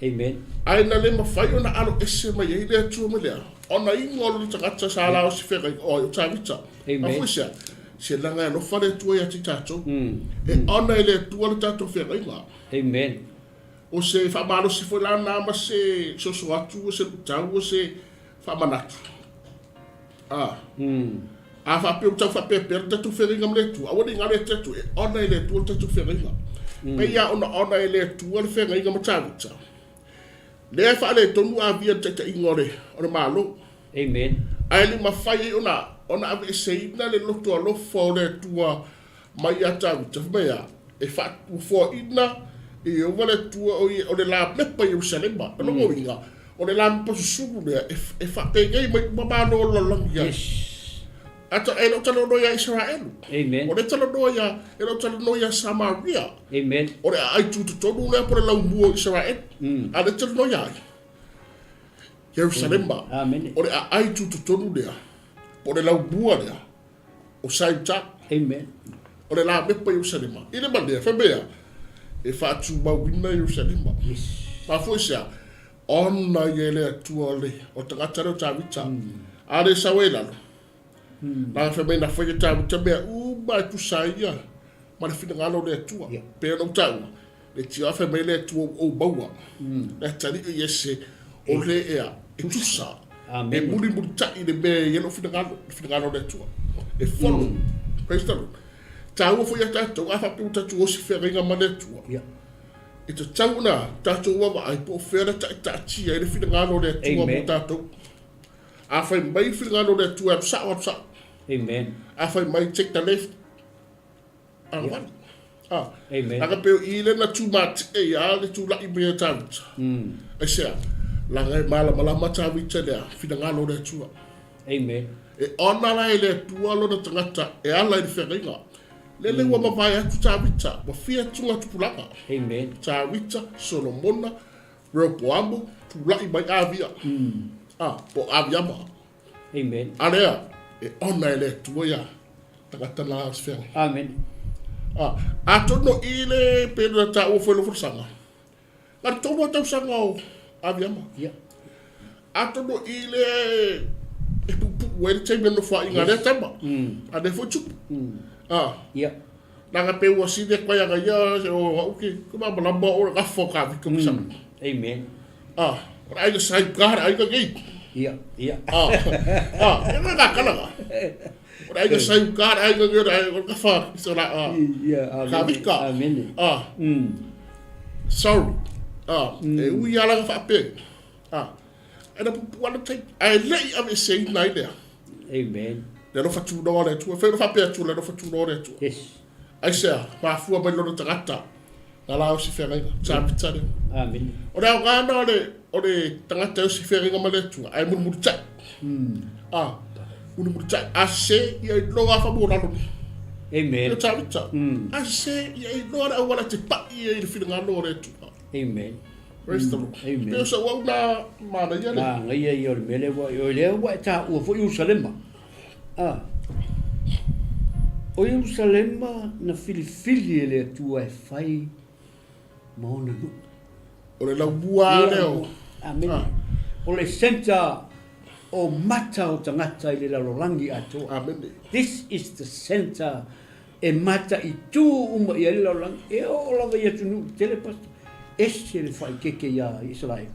Amen. Ae na le mafai ona alo ese mai ai le Atua mai le a, ona igoa o lona tagata sa la o se feagaiga, o ai, o Tavita. Amen. Mafua i se a? Se leaga e alofa le Atua ia te tatou. E ona e le Atua le tatou feagaiga. Amen. O se faamalosi foi la na ma se soso atu, o se luitau, o se faamanatu. A. A faapea ua tau faapeapea le tatou feagaiga ma le Atua, aua ne i galo ia te Atua, e ona e le Atua le tatou feagaiga. Pei lava ona ona e le Atua le feagaiga ma Tavita, lea e faaletonu avia le taitaiga o le, o le Malo. Amen. Ae le mafai ai ona, ona aveeseina le loto alofa o le Atua mai ia Tavita, fai mai a, e faatuafoaina e Ieova le Atua o ia, o le lamepa i Ierusalema. O lona uiga, o le lamepa susunu lea e, e faapenei mai uma malo o le lalolagi ai. Yes. Ata, e le o talanoa ia Isaraelu. Amen. O le talanoa ia, e le o talanoa ia Samaria. Amen. O le aai tutotonu lea po o le laumua o Isaraelu. A le talanoa ia ai? Ierusalema. Amen. O le aai tutotonu lea, po o le laumua lea, o Saita. Amen. O le lamepa i Ierusalema. I le malea, fai mai a, e faatumauina Ierusalema. Yes. Mafua i se a? Ona ia e le Atua o le, o tagata lea o Tavita. A le sau ai i lalo. Na fai mai na fai e Tavita mea uma e tusa ai ia ma le finagalo o le Atua. Yeah. Pei ona ou taua, le tio a fai mai le Atua ua ou maua. Le atalii o Iese, o le ea, e tusa. Amen. E mulimulitaʻi le mea e i ai lou finagalo, le finagalo o le Atua. E follow. Praise the Lord. Taua foi ia tatou, a faapea ua tatou osi feagaiga ma le Atua. Yeah. E tatau ona tatou vaavaai po o fea le taitaatia ai le finagalo o le Atua mo tatou. A fai mai le finagalo o le Atua e alu sao, alu sao. Amen. A fai mai take the left, Amen. Ah. Amen. Aga pe i le na tūmātiʻe ia le tulaʻi mai a Tavita. Aisea, laga e malamalama Tavita i le finagalo o le Atua. Amen. E ona la e le Atua lona tagata e ala i le feagaiga. Lele ua mavae atu Tavita, ua fia atu tupulaga. Amen. Tavita, Solomona, Rehoboamu, tulaʻi mai Avia. Ah, po o Aviama. Amen. A lea, e ona e le Atua ia tagata na o se feagaiga. Amen. A, atonu o i le pei ona taua foi lou folasaga, na o le tolu lava tausaga o Aviama. Yeah. Atonu o i le e puupuu ai le taimi o le nofoaiga a lea tama, a lea foi tupu. A, Yeah. Leaga pe ua sili atu ai aga ia se o au ke ke malamalama o le gafa o Tavita ma Saloma. Amen. Ah, o le aiga sa i uka le aiga nei. Ia, ia. Ah, ah, e le nā kalaga. O le aiga sa i uka le aiga nei o le aiga o le gafa i la ah. Ia, amen. Tavita. Amen. Ah. Sorry. Ah, e ui ala ka whaape. Ah. E na pupu ana tai, ae le i aveeseina ai lea. Amen. Le alofa tunoa o le Atua. Fai ona faapea atu, le alofa tunoa o le Atua. Yes. Aisea, mafua mai lona tagata, na la o se feagaiga. Tavita lea. Amen. O le aoga na o le, o le tagata e o se feagaiga ma le Atua, ae mulimulitai. Ah, mulimulitai. A sese, ia iloa fa mo lalo ni. Amen. Le Tavita. A sese, ia iloa le auala te pai ia i le finagalo o le Atua. Amen. Praise the Lord. Amen. Pei o sau au na manaia le. Manaia ia o le mea lea ua, o lea ua e taua foi Ierusalema. Ah. O Ierusalema na filifili e le Atua e fai ma ona nuu. O le laumua lea o. Amen. Ah. O le center o mata o tagata i le lalolagi atoa. Amen. This is the center E mataitu uma i ai le lalolagi, e oo lava i atunuu tetele, Pastor, ese le faaikeke iā Isaraelu.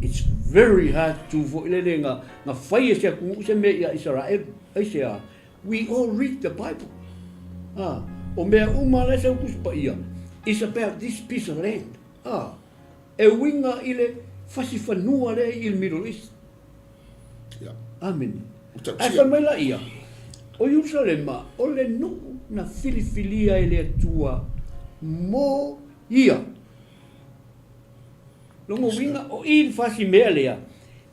It's very hard to foi lele nga, nga fai e se atunuu se mea iā Isaraelu. Aisea? We all read the Bible. Ah, o mea uma la e sau Tusi Paia, it's about this piece of land. Ah, e uiga i le fasi fanua lea i le Middle East. Amene. Ae fai mai laia, O Ierusalema, o le nuu na filifilia e le Atua mo ia. Lona uiga, o i le fasi mea lea,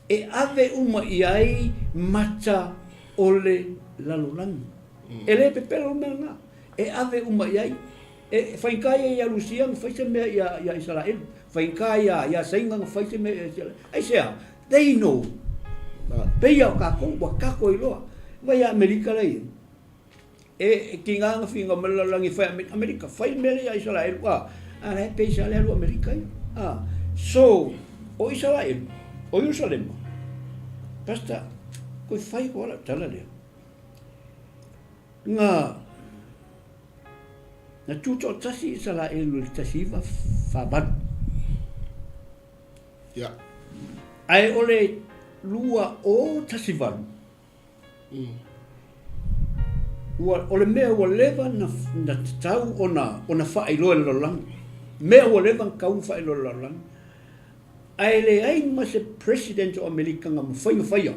e ave uma i ai mata o le lalolagi. E le pepelo le mea lena. E ave uma i ai. E faigata ia ia Rusia na fai se mea ia ia Isaraelu. Faigata ia ia Saina na fai se mea ia Isaraelu. Aisea? They know. Pei a o kakou, ua kakou iloa. Vai ia Amerika la ia. E, e ki ngā nga whinga ma le lalolagi fai Amerika, fai le mea lea ia Isaraelu. A, a la e pei sa le alu Amerika ia. A, so, o Isaraelu, o Ierusalema, Pastor, koe fai koa lau tala lea. Nga, Na tutoatasi Isaraelu i le 1948. Ia. Ae o le 2018, ua, o le mea ua leva na, na tatau ona, ona faailoa i le lalolagi. Mea ua leva na tatau ona faailoa i le lalolagi. Ae leai ma se President o Amerika na mafai ona faia.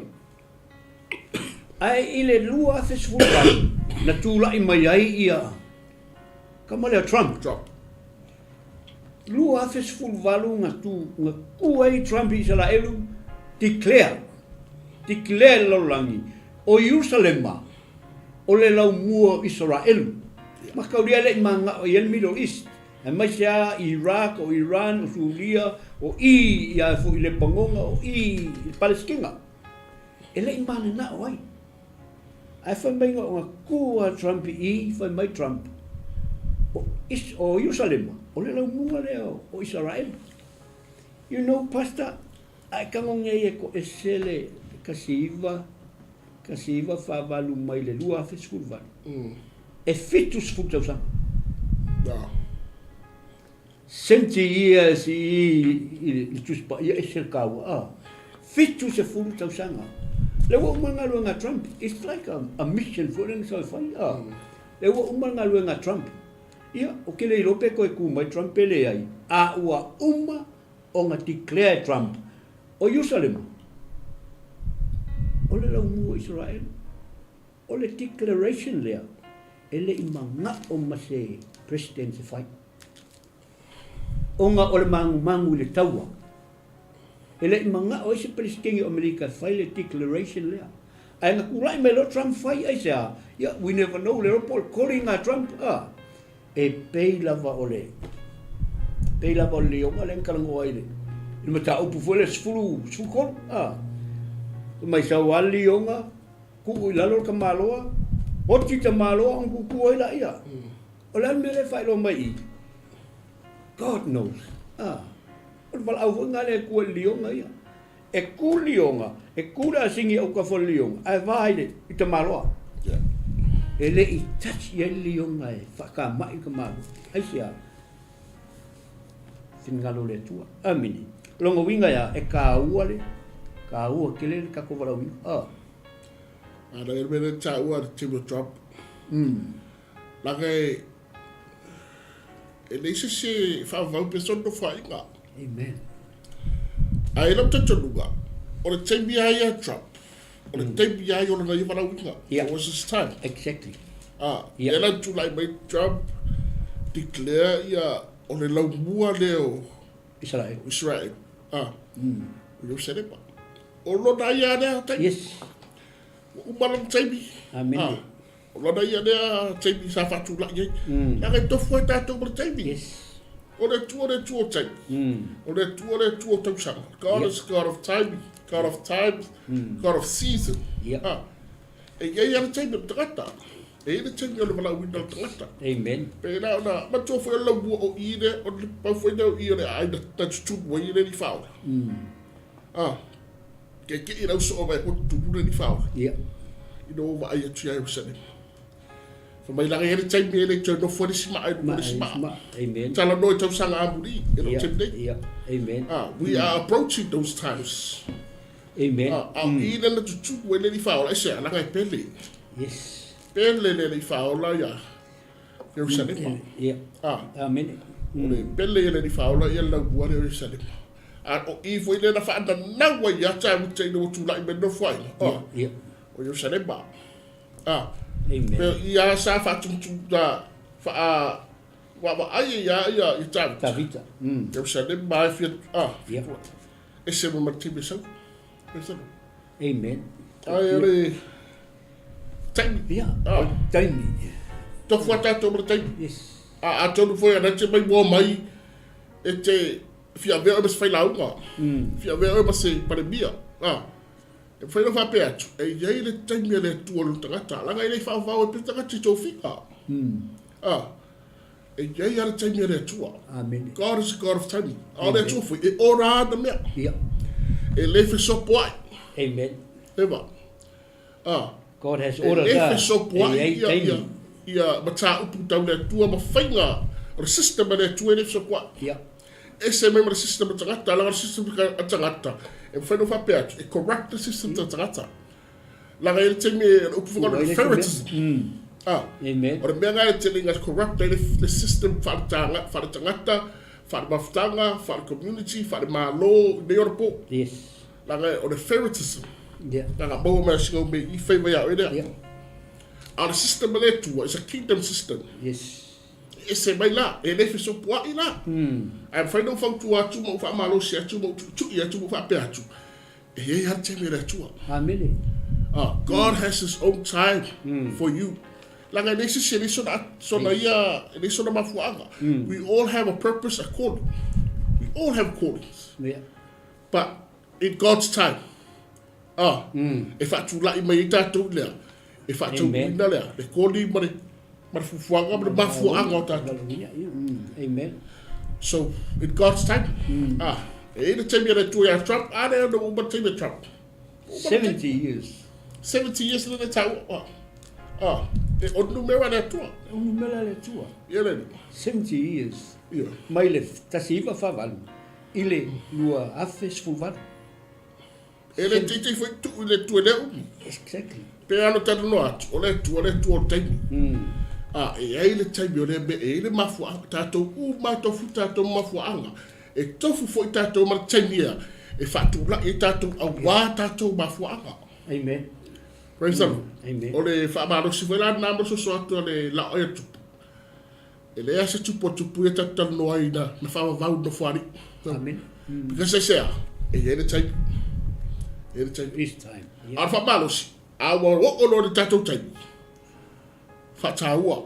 Ae i le 2018, na tulai mai ai ia kama lea Trump. Trump. 2018 na tu, na ku ai Trump i Isaraelu, declare, declare le lalolagi, o Ierusalema, o le laumua o Isaraelu. Ma kaulia le i mangao i ai le Middle East. Aemaise lava Iraq, o Iran, o Suria, o i ia foi i Lepanona, o i i Palesitina. E le i mananao ai. Ae fai mai na ku a Trump i i, fai mai Trump, o, is, o Ierusalema, o le laumua lea o, o Isaraelu. You know, Pastor, a e tago nei e toese le 19, 1948 mai le 2018, e 70 tausaga. Senti years i i le Tusi Paia ese le taua a. 70 tausaga. Lea ua uma le galuega a Trump. It's like a, a mission foi lea na sau e fai a. Lea ua uma le galuega a Trump. Ia, ou te le iloa pe toe tu mai Trump pe leai, a ua uma ona declare e Trump o Ierusalema o le laumua o Isaraelu. O le declaration lea e le i manao ma se President e fai. Ona o le magumagu i le taua. E le i manao ai se Peresetene o Amerika e fai le declaration lea. Ae na tulai mai loa Trump fai, aisea? Ia, we never know, le iloa po o le calling a Trump, a. E pei lava o le, pei lava o le lioga lea na talanoa ai i le, i le mataupu foi lea 10, 13, a. Fai mai sau lava le lioga, tuu i lalo le tamaloa, oti tamaloa ona tutu ai laia. O le a le mea lea e faailoa mai i i? God knows. A. O le valaau foi lena a le Atua i le lioga ia. E ku le lioga, e ku le asini i autafa o le lioga, ae va i le i tamaloa. Yeah. E le i touch i ai le lioga e faakama'i le tamālua. Aisea? Finagalo o le Atua. Amene. O lona uiga e a? E kāua le, kāua tele le tatou valaauina. Ah. A na mea le tāua le taimi o Trump. Laga e, e leai se isi e faavavau pea sona nofoaiga. Amen. A i lau talitonuga, o le taimi lava ia a Trump, o le taimi lava ia o lana ia valaauina. Yeah. It was his time. Exactly. Ah, Yeah. lea la na tulai mai Trump, declare ia o le laumua lea o Israel. Israel. Ah, o Ierusalema. O lona ia lea taimi. Yes. Ua uma lona taimi. Amene. Ah, o lona ia lea taimi sa faatulai ai. Leaga e tofu ai tatou ma le taimi. Yes. O le Atua le Atua o taimi. O le Atua le Atua o tausaga. God is God of timing, God of times, God of season. Yeah. Ah, e i ai lava le taimi o le tagata. E i ai le taimi o le valaauina o le tagata. Amen. Pēlā ona, matua foi o le laumua o i lea, o le pau foi lea o i o le aina na tutumu ai le alii faaola. Ah, kekeʻi lau soo mai ko tutumu le alii faaola. Yeah. Ina ua vaai atu ia Ierusalema. Fai mai laga i ai le taimi e le i toe nofo ai le isi maa i luga o le isi maa. Amen. Talanoa i tausaga amuli e lou taimi nei. Yeah. Amen. Ah, we are approaching those times. Amen. Ah, a o i lea na tutumu ai le alii faaola, aisea, laga e pele. Yes. Pele le alii faaola ia Ierusalema. Yeah. Ah. Amene. O le pele ia le alii faaola ia le laumua lea o Ierusalema. A o i foi lea na faananau ai ia Tavita ina ua tulai mai le nofoaiga. Ah. Yeah. O Ierusalema. Ah. Amen. Pe ia sa faatumutumu na faa vaavaai ai ia ia ia Tavita. Tavita. Ierusalema e fia ah. Yeah. Ese ma ma le taimi e sau. Amen. Ai o le taimi. Ia, Ah. o le taimi. Tofu a tātou ma le taimi. Yes. A atonu foi ana te mai mua mai e te fia avea oe ma se failauga. Fia avea oe ma se palemia. Ah. E mafai ona faapea atu, e i ai le taimi a le Atua o lona tagata, leaga e le i faavavao ai pea le tagata i tofiga. Ah. E i ai lava le taimi a le Atua. Amene. God is a God of timing. A o le Atua foi, e ora ana mea. Ia. E le fesopoai. Amen. Eva. Ah. God has E ordered le that. fesopoai E i ai ia, ia, taimi. ia mataupu tau le Atua ma faiga o le system a le Atua e le fesopoai. Ia. Ese mai ma le system a tagata, leaga o le system a tagata, e mafai ona faapea atu, e corrupt le system a tagata. Leaga e i ai le taimi o le upu foi o le favoritism. Ah, Amen. o le mea lena e tele ina corrupt ai le, le system faale-taga, faale-tagata, faale-mafutaga, faale-community, faale-malo, i nei ona po. Yes. Leaga o le favoritism. Yeah. Leaga maua mai sina mea i fai mai a oe lea. Yeah. A o le system a le Atua, it's a kingdom system. Yes. E ese mai la, e le fesopoai la. Ae mafai ona ou fautua atu ma ou faamalosi atu ma ou tuitui atu ma ou faapea atu, E i ai lava le taimi a le Atua. Amene. Ah, God has his own time for you. Leaga e leai se isi e leai sona, sona ia, e leai sona mafuaaga. We all have a purpose, a calling. We all have callings. Yeah. But in God's time, ah, e faatulai mai ai tatou i lea, e faataunuuina lea, le calling ma le, ma le fuafuaga ma le mafuaaga o tatou. Amen. So, in God's time, ah, e i ai le taimi a le Atua ia Trump, a lea ona ua uma le taimi a Trump. Ua uma le taimi. 70 years. 70 years lea na taua. Ah, ah, e o le numera a le Atua. O numera a le Atua. Ia le alii. 70 years. Ia. Mai le 1948 i le 2018. E le teitei foi tuu i le Atua i lea umi. Exactly. Pe a na talanoa atu, o le Atua, le Atua o le taimi. A, e i ai le taimi o lea mea, e i ai le mafuaaga, tatou uma e tofu tatou ma mafuaaga. E tofu foi tatou ma le taimi ea, e faatulai ai tatou auā tatou mafuaaga. Amen. Praise the Lord. Amen. O le faamalosi foi la lena ma le soso atu a le lao ai a Tupu. E leai lava se tupu a Tupu ia tatou talanoa ai na, na faavavau i le nofoalii. Amen. Because aisea, e i ai le taimi. E i ai le taimi. It's time. A o le faamalosi, a ua oo loa i le tatou taimi, faataua.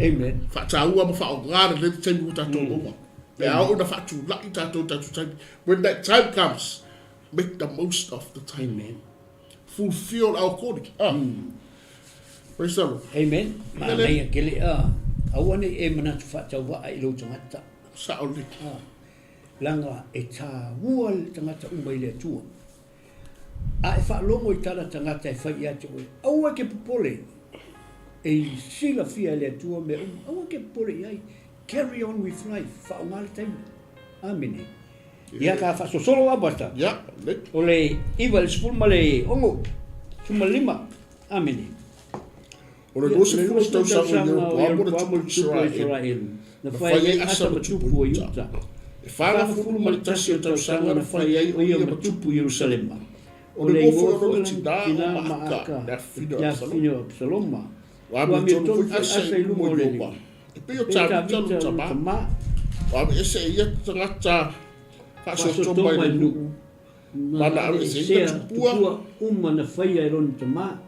Amen. Faataua ma faaaoga lelei le taimi ua tatou maua. Pe a oo ina faatulai tatou i tatou taimi. When that time comes, make the most of the time. Amen. Fulfill our calling. Ah. Praise the Lord. Amen. Manaia tele a. Aua nei e manatu faatauvaa i lou tagata. Sao lelei. Ah. Leaga e taua le tagata uma i le Atua. A e faalogo i tala tagata e fai ia te oe, aua e te popole, e silafia e le Atua mea uma, aua e te popole i ai, carry on with life, faaaoga le taimi. Amene. Ia ka faasosolo lava Pastor. Ia, lelei. O le 9 i le 16, 15. Amene. O le 20 tausaga o Ieropoamo le tupu o Isaraelu, na fai ai Asa ma tupu o Iuta. E 41 o tausaga na fai ai o ia ma tupu i Ierusalema. O le igoa foi o lona tina o Maaka, le afafine o Apisaloma. Ua amiotonu foi Asa i luma o Ieova, e pei o Tavita lona tama. Ua aveese e ia tagata faasoatoma i le nuu. Ma na aveeseina tupua uma na faia e lona tama.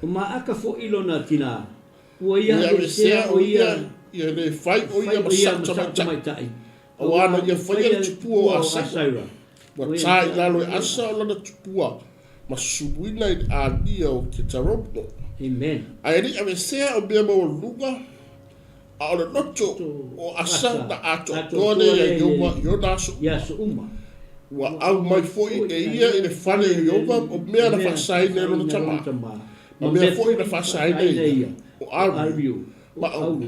O Maaka foi lona tina, ua ia aveesea o ia ia le fai o ia ma sao tamaitai, auā na ia faia le tupua o Asaira. Ua ta i lalo e Asa o lana tupua ma suluina i le alia o Ketarono. Amen. Ae le i aveesea o mea maualuluga, A o le loto o Asa na atoatoa lea iā Ieova i ona aso uma. Ua aumai foi e ia i le fale o Ieova o mea na faasaina e lona tama, ma mea foi na faasaina e ia, o Ario, ma Auro,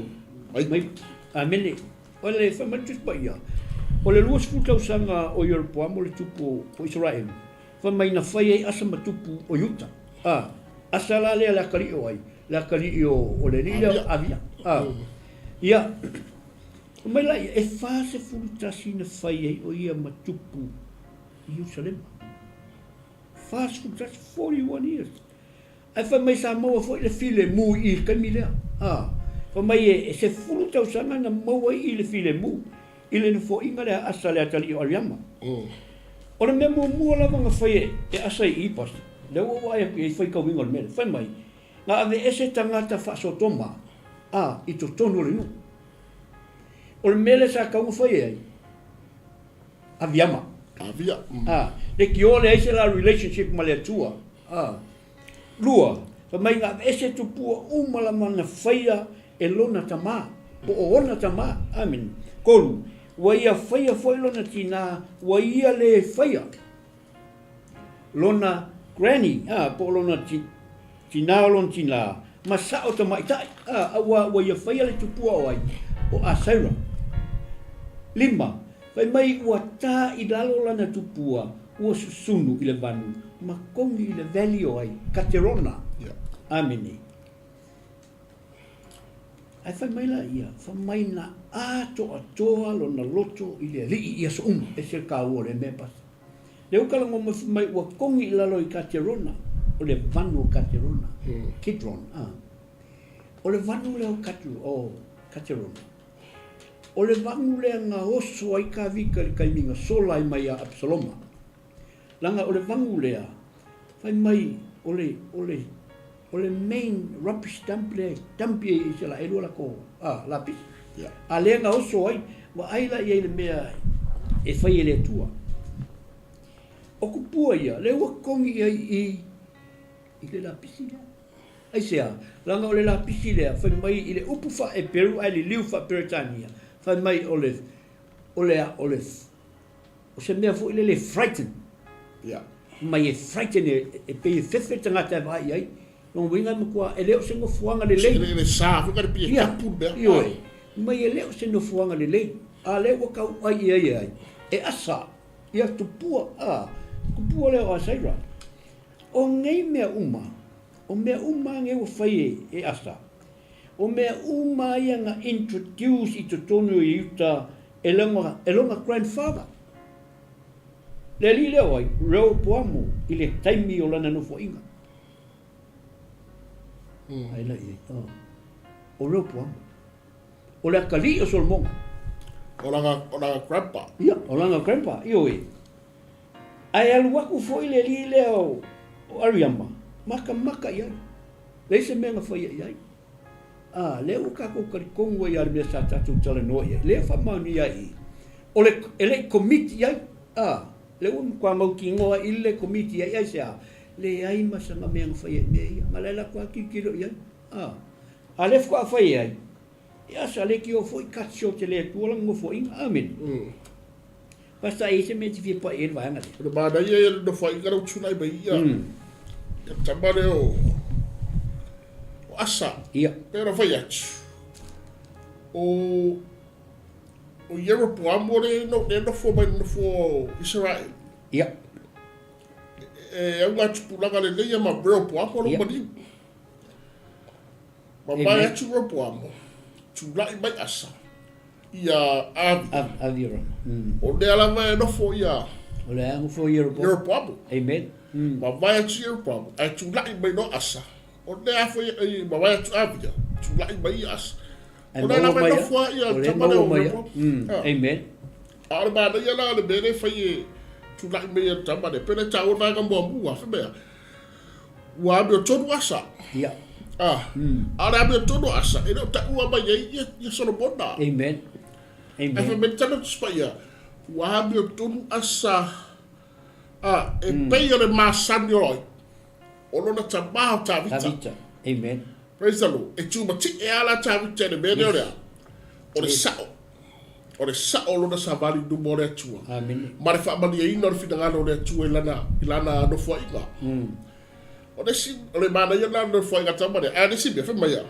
mai. Amene. O le fai mai le Tusi Paia, o le 20 tausaga o Ieropoamo le tupu o Isaraelu, fai mai na fai ai Asa ma tupu o Iuta. A, Asa la lea le akalii o ai? Le akalii o le alii lea o Avia. A, ia, fai mai la ia, e 41 na fai ai o ia ma tupu i Ierusalema. 41, 41 years. Ae fai mai sa maua foi le filemu i le taimi lea. A, fai mai e 10 tausaga na maua ai i le filemu i le nofoaiga lea a Asa le atalii o Ariama. O le mea muamua lava na fai e Asa i i, Pastor, lea ua ou vaai atu i ai i faitauina o le mea lea, fai mai, na aveese tagata faa-Sotoma, a, i totonu o le nuu. O le mea lea sa tatau ona fai e ai, Aviama. Avia. A, leitioa leai se la relationship ma le Atua. A. Lua, fai mai na aveese tupua uma lava na faia e lona tama, po o ona tama. Amene. Kolu, ua ia faia foi lona tina, ua ia le faia lona granny, a, po o lona tina o lona tina, ma sao tamaitai, a, auā ua ia faia le tupua o ai? O Asaira. Lima, fai mai ua ta i lalo lana tupua, ua susunu i le vanu, ma kogi i le valley o ai? Katerona. Amene. Ae fai mai la ia, fai mai na atoatoa lona loto i le Alii i aso uma. Ese le taua o lea mea, Pastor. Lea ua talanoa mai fai mai ua kogi i lalo i Katerona, o le vanu o Katerona, Kidron, a. O le vanu lea o o Katerona, o le vanu lea na oso ai Tavita i le taimi na sola ai mai ia Apisaloma. Leaga o le vanu lea, fai mai o le, o le, o le main rubbish dump lea e dump i ai e Isaraelu a latou lapisi. A lea na oso ai, vaai la i ai i le mea e fai e le Atua. O kupua ia, lea ua togi i ai i i le lapisi lea. Aisea? Leaga o le lapisi lea, fai mai i le upu faa-Eperu ae liliu faa-Peretania, fai mai o le, o le, o le, O se mea foi lele e frighten. Yeah. Mai e frighten e, e pei e fefe le tagata e vaai i ai. Lona uiga e matua, e le o se nofoaga lelei. Le, le sa foi ka le pie tapu le mea. Ioe. Mai e le o se nofoaga lelei. A lea ua tauai i ai e ai. E asa, ia tupua, a, tupua lea o Asaira. O nei mea uma, o mea uma nei ua fai e, e Asa, o mea uma ia na introduce i totonu o Iuta E lona, e lona grandfather. Le alii lea o ai? Rehoboamo i le taimi o lana nofoaiga. Mm. Ai la i ai. Oh. O Rehoboamo. O le atalii o Solomona. O lana, o lana grandpa. Ia, o lana grandpa, ioe. Ae alu aku foi le alii lea o, o Ariama, makamaka i ai. Leai se mea na faia i ai. Ā, lea ua tātou talitonu ai i le mea sa tātou talanoa i ai, lea e faamaonia ai i i, o le, e le i komiti i ai, ā, lea ua matua mautinoa i le komiti i ai, aisea? Leai ma sana mea na fai ai i mea ia, ma laila atu lava tilotilo i ai, ā, a lea faatoa fai i ai, ia sa leitioa foi cut short e le Atua lana nofoaiga. Amene. Pastor, e i ai se mea e te fia pai i ai le vaega lea? O le manaia ia le nofoaiga lea ua tulai mai ia, ia le tama lea o, o Asa. Ia. Pei ona fai atu, o, o Ieropoamo lea e nofo mai le nofo o Isaraelu. Ia. E augatupulaga lelei ia ma Rehoboamo lou maliu. Mamae atu Rehoboamo, tulai mai Asa, ia Avia. Aviram. O lea lava e nofo ia O lea e nofo Ieropoamo. Ieropoamo. Amen. Mavae atu Ieropoamo, ae tulai mai loa Asa. O lea foi e mavae atu Avia, tulai mai ia Asa. Ae O lea maua lava e mai nofo lava ia O lea e tama lea maua o mai Rehoboamo. Amen. A o le manaia la o le mea lea e fai e tulai mai e le tama lea, pei ona taua le vaega muamua, fai mai a, ua amiotonu Asa. Ia. A, a o le amiotonu o Asa, e le o taua mai ai ia, ia Solomona. Amen. Amen. Ae fai mai le tala o le Tusi Paia, ua amiotonu Asa, a, e pei o le masani o ai, o lona tama o Tavita. Tavita. Amen. Praise the Lord. E tumatie lava la Tavita i le mea lea o le a? O le sao. O le sao o lona savali i luma o le Atua. Amene. Ma le faamalieina o le finagalo o le Atua i lana, i lana nofoaiga. O le isi, o le manaia lena o le nofoaiga tama lea. Ae o le isi mea, fai mai a,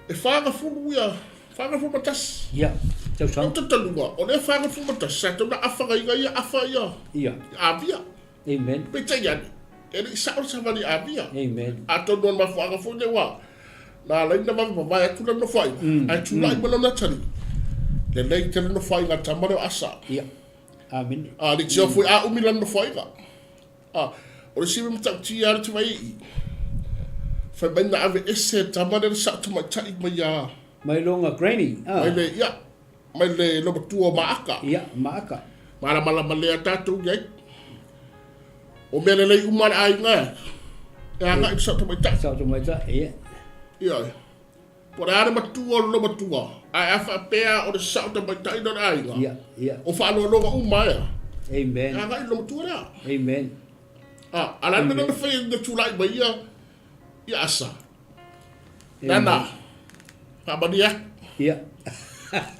e 40 ia, 41. Ia, tausaga. Lou talitaluga, o lea 41, sa tatau ona afa gaiga ia, afa ia, Ia. Avia. Amen. Peitai ane, e le i sao le savali Avia. Amen. Atonu o le mafuaaga foi lea ua na ala ai ona vave mavae atu lana nofoaiga, ae tulai mai lona atalii, lelei tele nofoaiga a le tama lea o Asa. Ia. Amene. A, le tio foi a umi lana nofoaiga. A, o le isi mea matautia lava le tivai i i, fai mai na ave ese e le tama lea le sao tamaitai mai ia, Mai lona granny. A. mai le, ia, Mai le lomatua o Maaka. Ia, Maaka. Malamalama lea tatou i ai. O mea lelei uma a le aiga e, e agai i le sao tamaitai. Sao tamaitai, ia. Ioe. Po o le a le matua o le lomatua, ae a faapea o le sao tamaitai lea o le aiga, Ia, ia. o faanoanoga uma ea, Amen. e agai i le lomatua lea. Amen. A, a o le a le mea lea na fai ai na tulai mai ia, ia Asa? Nana, faamalie atu. Ia.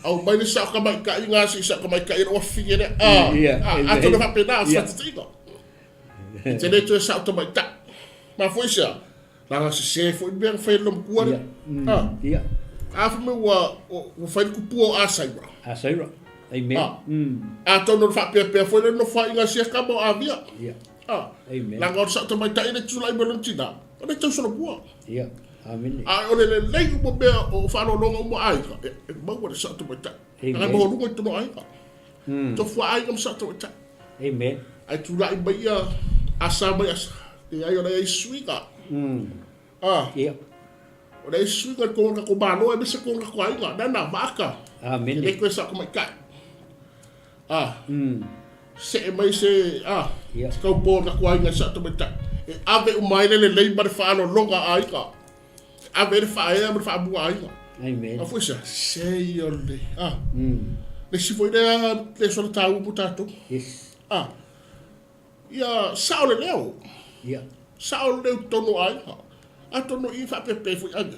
Aumai le sao kamaitaiga, se i sao kamaitai lou afine lea. Ah, Ia, ah, atonu e faapena o se Ia. faataitaiga. E te le toe sao tamaitai. Mafua i se a? Leaga sese foi le mea na fai e le matua lea. Ia. Ah. Ia. A fai mai ua, ua fai le kupua o Asaira. Asaira. Amen. Ah. Atonu o le faapeapea foi lea nofoaiga a sia kama o Avia. Ia. Ah. Amen. Leaga o le sao tamaitai le tulai mai lona tina. O le tausolomua. Ia. Amene. A o le lelei uma mea o faaaloaloga uma aiga, e, e maua le sao tamaitai. Amen. Agai maualuga i tonu aiga. Tofu aiga ma sao tamaitai. Amen. Ae tulai mai ia Asa mai Asa. Leai o leai suiga. Ah. Ia. O leai suiga i tonu tatou Malo aemaise tonu tatou aiga. Nana, Maaka. Amene. E le toe sao tamaitai. Ah. See mai se, ah, Ia. se taupō o tatou aiga i sao tamaitai. E ave uma ai le lelei ma le faaaloaloga a aiga. E ave ai le faaea ma le faamua a aiga. Amen. A foi se a? Sei o le, ah. Le isi foi lea lesona taua mo tatou. Yes. Ah. Ia sao le leo. Ia. Sao le leo i totonu o aiga. Atonu i faapepe foi aiga.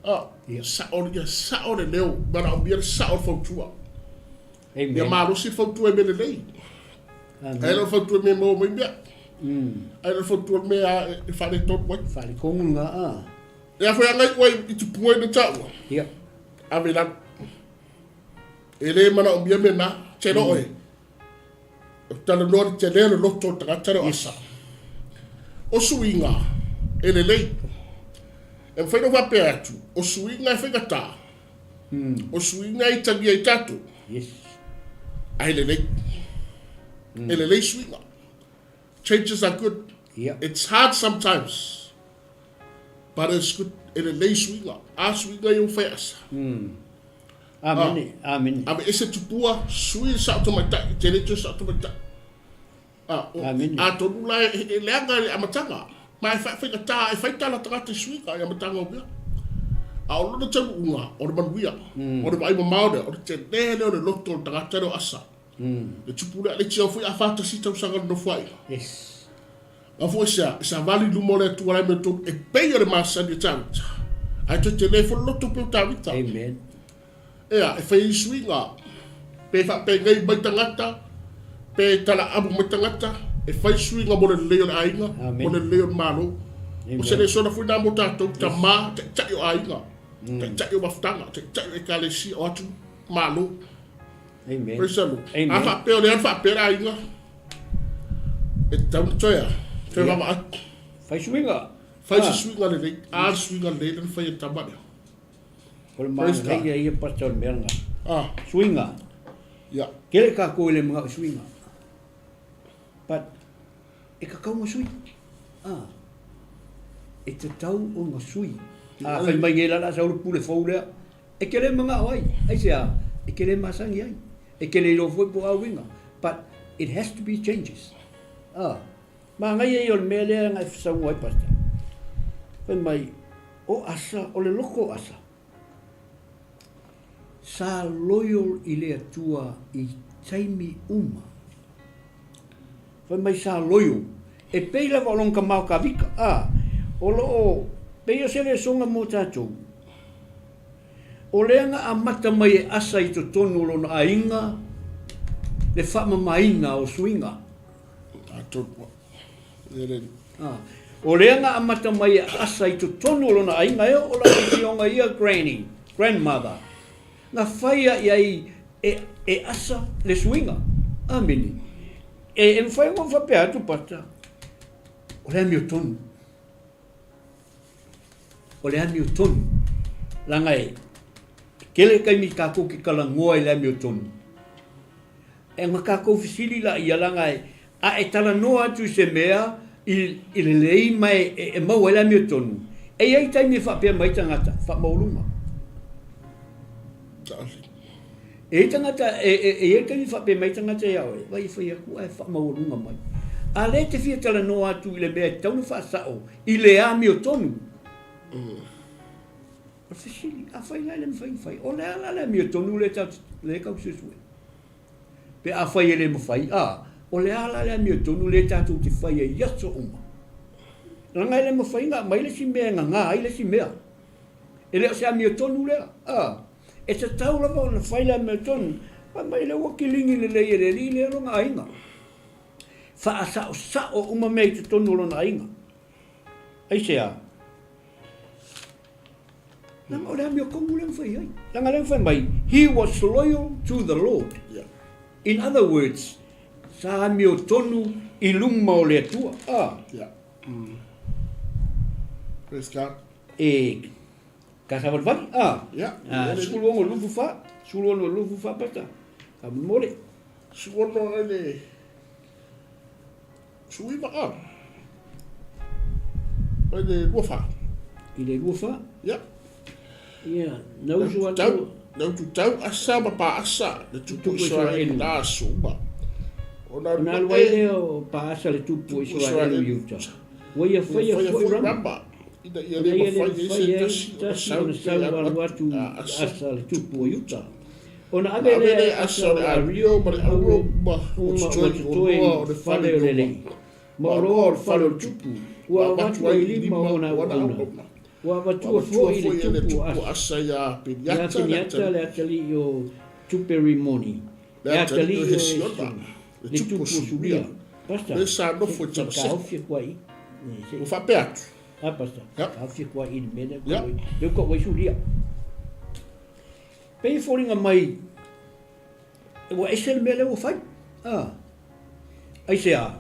Ah, Ia. sao, ia sao le leo, manaomia le sao o le fautua. Amen. Ia malosi le fautua i mea lelei. Amen. Ai le fautua i mea maua mai mea. Ai le fautua i mea e faaletonu ai. Faaletonu na a. E a foi agai ua i tupua i le taua. Ia. Ave i lalo. E le manaomia mea na. Te loo e. O talanoa le tele o le loto o le tagata lea o Asa. O suiga e lelei. E mafai ona ou faapea atu, o suiga e faigata. O suiga e itagia i tatou. Yes. Ae lelei. E lelei suiga. Changes are good. Yeah. It's hard sometimes. But it's good. E lelei suiga. A suiga ia ua fai Asa. Amene, amene. Aveese tupua, sui le sao tamaitai, e tele toe sao tamaitai. A, o, Amene. atonu la e, e leaga i le amataga, ma e faigata, e fai tala tagata i suiga i amataga o mea. A o lona taunuuga, o le manuia, o le vaai mamao lea, o le tele lea o le loto o le tagata lea o Asa. Le tupu lea, le tiao foi a 41 tausaga o le nofoaiga. Yes. A foi se a, e savali i luma o le Atua la e mea tonu, e pei o le masani a Tavita. Ae toe tele foi le loto pei o Tavita. Amen. Ea, e fai ai suiga. Pe faapenei mai tagata, pe talaamu mai tagata, e fai suiga mo le lelei o le aiga, mo le lelei o le Malo. O se lesona foi lena mo tatou, tama, taitai o aiga, taitai o mafutaga, taitai o ekalesia, o atunuu, Malo. Praise the Lord. A faapea o lea na faapea le aiga, e tatau ona toe a? Toe vaavaai. Fai suiga. Fai se suiga lelei. A le suiga lelei lea na fai e le tama lea. O le manaia ia pata o le mea lena. Ah. Suiga. Yeah. Kele kākou e le manao i suiga. But, e tatau ona sui. Ah. E tatau ona sui. A fai mai nei la o le a sau le pule fou lea. E te le manao ai. Aisea? E te le masani ai. E te le iloa foi po o a uiga. But, it has to be changes. Ah. Manaia ia o le mea lea na e saunoa ai Pastor. Fai mai, o Asa, o le loko o Asa, sa loyal i le Atua i taimi uma. Fai mai sa loyal. E pei lava o lona tama o Kavika, a, o lo o, pei o se lesoga mo tatou. O lea na amata mai e Asa i totonu o lona aiga le faamamaina o suiga. O lea na amata mai e Asa i totonu o lona aiga e oo lava i fioga ia granny, grandmother, na faia i ai e, e Asa le suiga. Amene. E, e mafai ona ou faapea atu, Pastor, o le amiotonu. O le amiotonu. Leaga e tele taimi tatou te talanoa i le amiotonu. E na tatou fesili laia leaga e, a e talanoa atu i se mea i, i lelei ma e, e, e maua ai le amiotonu, e i ai taimi e faapea mai tagata, faamaualuga. E i ai tagata, e, e, e i ai taimi e faapea mai tagata ia oe, vai e fai atu ae faamaualuga mai. A lea e te fia talanoa atu i le mea e tatau ona faasao i le amiotonu. O le fesili, afai la e le mafai ona fai, o le a la le amiotonu lea tatou lea tatou te suesue? Pe afai e le mafai, a, o le a la le amiotonu lea tatou te fai ai i aso uma? Leaga e le mafai ona aumai le isi mea e gagā ai le isi mea. E le o se amiotonu lea, a. E tatau lava ona fai le amiotonu. Fai mai lea ua kiligi lelei e le alii lea lona aiga. Faasaosao uma mea i totonu o lona aiga. Aisea? Leaga o le amiotonu lea na fai ai. Leaga lea na fai mai, he was loyal to the Lord. Yeah. In other words, sa amiotonu i luma o le Atua. Ah. Yeah. Mm. Praise God. E, ka savalivali. Ah. Yeah. Ah, 16 24, 16 24 pasta. Ka momole. 16 ele 19 a. Mai le 24. I le 24? Ia. Ia, na usu atu. Na utu tau asa ma pa asa le tupu o Israeli i na aso uma. Ona alu ai lea o Paasa le tupu o Israeli i Iuta. Ua ia faia foi Rama. Ina ia le mafai ai se tasi ona sau alu atu i Asa le tupu o Iuta. Ona ave lea e Asa o le Ario ma le auro uma ua totoe i le fale o le Alii, ma oloa o le fale o le tupu, ua avatu ai i lima o ona auauna. Ua avatua foi le tupu o Asa ia Peniata le atalii o Tuperimoni, le atalii o Hesiona, le tupu o Suria. Pastor, se taofi atu ai i. Ua faapea atu. A, Pastor, taofi atu ai i le mea lea, lea ua tau ai Suria. Pei e foliga mai ua ese le mea lea ua fai. A. Aisea?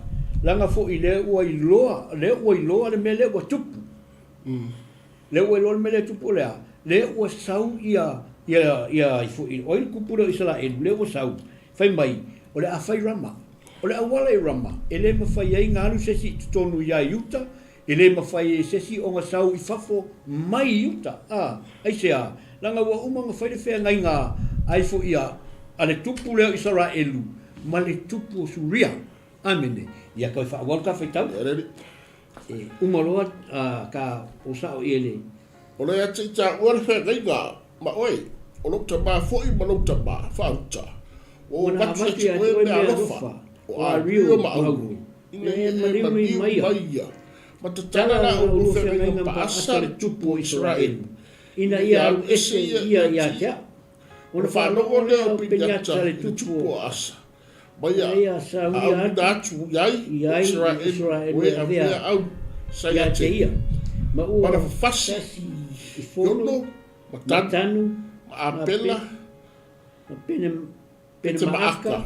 Leaga foi lea ua iloa, lea ua iloa le mea lea ua tupu. Lea ua iloa le mea lea e tupu o le a? Lea ua sau ia, ia, ia, ai foi, o ai le kupu lea o Isaraelu, lea ua sau, fai mai, o le a fai Rama. O le auala i Rama, e le mafai ai ona alu se isi i totonu ia Iuta, E le mafai e se isi ona sau i fafo mai i uta. A, aisea? Leaga ua uma ona fai le feagaiga ai foi a, a le tupu lea o Isaraelu ma le tupu o Suria. Amene. Ia toe faaauau le ta faitau. E uma loa a, ta o sao i le. O lea te i taua le feagaiga ma oe, o lou tama foi ma lou tama faauta, ua ou avatu ia te oe mea alofa, o Ario ma Auro. Ina ia e maliu mai ia, ma tatala la outou feagaiga Paasa le tupu o Isaraelu, ina ia alu ese ia ia te au. Ona faalogo lea o Peniata i le tupu o Asa, ma ia aauina atu i ai o Isaraelu o e avea au sa ia te ia, ma na fafasi Iono ma Tanu ma Apela ma Pete-maaka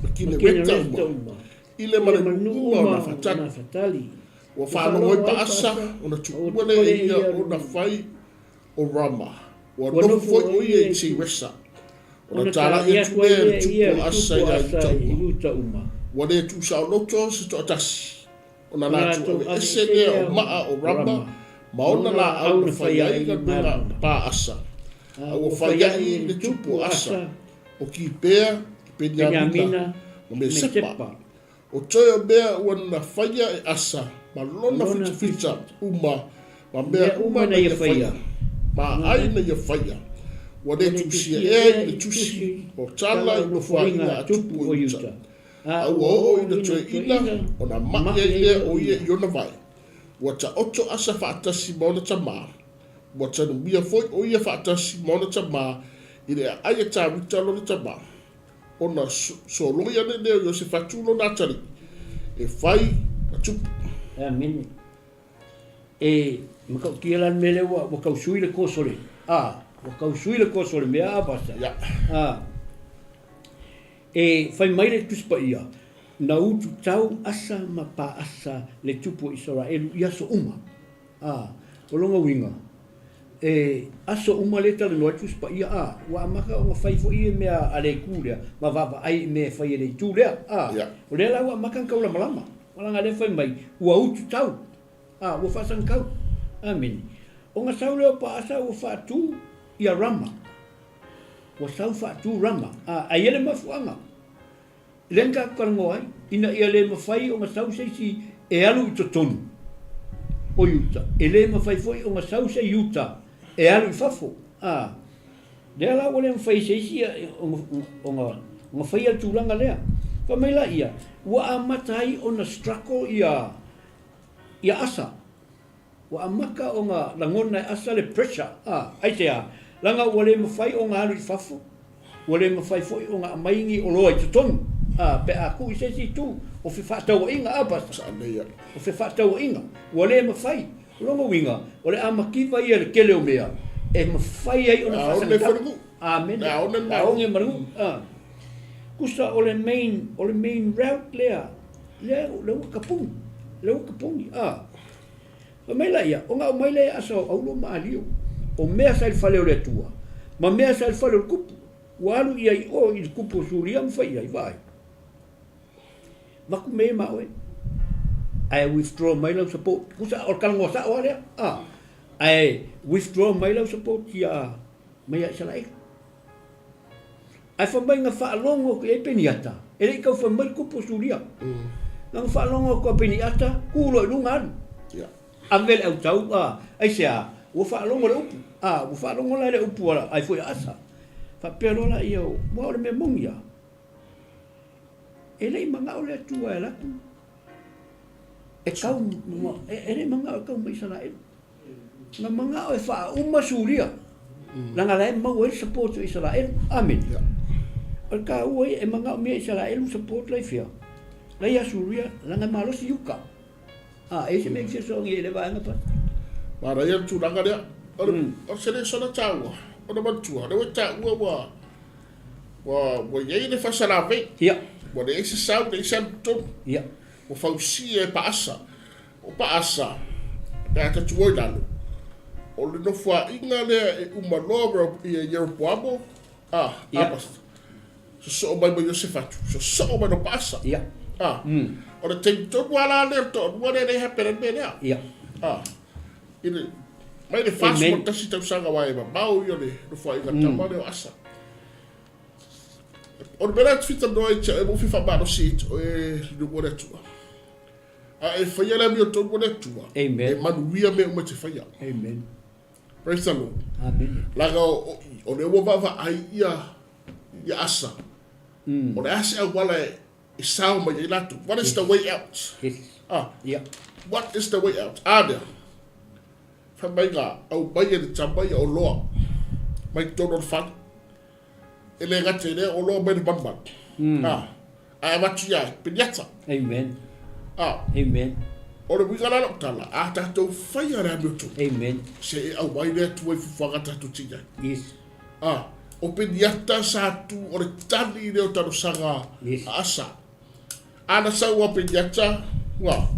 ma Kinereta uma, i le ma le nuu uma o Nafatali. Ua faalogo ai Paasa ona tuua lea e ia ona fai o Rama, ua nofo foi o ia i Tiresa. Ona talai atu lea e le tupu o Asa ia Iuta uma, ua le tuusaoloto se toatasi, ona latou aveese lea o maa o Rama ma ona laau na fai ai galuega a Paasa, a ua fai ai le tupu o Asa, o Kipea, Peniamina, ma Mesepa. O toe o mea ua na faia e Asa ma lona fitafita uma ma mea uma na ia faia, ma ai na ia faia, ua le tusia ea i le tusi o tala i nofoaiga a tupu o Iuta, a ua oo ina toeaina ona maʻi ai lea o ia i ona vae. Ua taoto Asa faatasi ma ona tamā, ua tanumia foi o ia faatasi ma ona tamā i le aai a Tavita lona tamā. Ona soloi ane lea o Iosefatu lona atalii e fai ma tupu. Amene. E matautia la le mea lea ua, ua tau sui le course o le, a, ua tau sui le course o le mea a Pastor. Ia. A, e fai mai le Tusi Paia, na utu tau Asa ma Paasa le tupu o Isaraelu i aso uma. A, o lona uiga, e aso uma lea e talanoa ai le Tusi Paia, a, ua amata ona fai foi ia mea a le itu lea, ma vaavaai i mea e fai e le itu lea, a, o lea la ua amata ona taulamalama, leaga lea fai mai, ua utu tau, a, ua faasagatau. Amene. Ona sau lea o Paasa ua faatu ia Rama, ua sau faatu Rama, a, ae i ai le mafuaaga. Lea na tatou talanoa ai, ina ia le mafai ona sau se isi e alu i totonu o Iuta, e le mafai foi ona sau se Iuta e alu i fafo. A, lea la ua le mafai e se isi ona faia le tulaga lea. Fai mai laia, ua amata ai ona struggle ia Asa. Ua amata ona lagona e Asa le pressure, a, aisea? Leaga ua le mafai ona alu i fafo, ua le mafai foi ona aumai ni oloa i totonu, a, pe a tuu i se isi itu, o fefaatauaiga, a Pastor? O fefaatauaiga, ua le mafai. O lona uiga, o le amativa ia i le tele o mea e mafai ai ona faasagata. Amene. Le aone ma le nuu. A. Tusa o le main, o le main route lea, lea, lea ua tapuni, lea ua tapuni, a. Fai mai laia, Ona aumai lea e Asa o auro ma alio, o mea sa i le fale o le Atua, ma mea sa i le fale o le tupu, ua alu ia i o i le tupu o Suria ma fai i ai, Vaai, avatu mea ia ma oe, ae withdraw mai lau support. Tusa, o le talanoa sao lava lea, a, ae withdraw mai lau support ia, mai ia Isaraelu. Ae fai mai na faalogo atu i ai Peniata, e le i tau fai mai le tupu o Suria. Na na faalogo atu a Peniata, tu loa i luga alu. Ave le autau, a, aisea, ua faalogo le upu, a, ua faalogo la i le upu a, ai foi a Asa. Faapea loa laia, aua o le mea moni lava, e le i manao le Atua e alu atu e kau, e le i manao e kau mai Isaraelu. Na manao e faauma Suria, leaga la e maua ai le support o Isaraelu. Amene. O le taua ia, e manaomia e Isaraelu support la i fea? La ia Suria, leaga e malosi i uka. A, e i ai se mea e te fesoasoani ai i lea vaega Pastor? Manaia le tulaga lea. O le, o se lesona taua, ona manatua, lea ua taua ua, ua, ua i ai le faasalavei. Ia. Ua leai se sau, leai se alu i totonu. Ia. Ua fausia e Paasa. O Paasa, pe a tatu i lalo, o le nofoaiga lea e uma loa ia Ieropoamo, a, Abas, sosoo mai ma Iosefatu, sosoo mai ma Paasa. A, o le taimi tonu lava la lea o le toalua lea lea e happen ai le mea lea. A, i le, mai le 41 tausaga aua e mamao ia o le nofoaiga tama lea o Asa. O le mea lea e te fia talanoa ai te au, e mo fia faamalosi i te oe i le le Atua. A e faia le amiotonu a le Atua, Amen. e manuia mea uma e te faia. Amen. Praise the Lord. Amen. Laga o, o lea ua vaavaai ia, ia Asa. O le a se auala e, e sao mai ai latou. What is the way out? Yes. Ah, Yeah. what is the way out? A lea, fai mai nga, aumai e le tama ia oloa, mai totonu o le fale. E le gata i lea, o loa mai le manumalu. A, ae avatu ia Peniata. Amen. A. Amen. O le uiga la lau tala, a tatou faia le amiotonu. Amen. Se e auai le Atua i fuafuaga tatou te i ai. Yes. A, o Peniata sa tu o le tali lea o talosaga Yes. a Asa. A na sau a Peniata, ua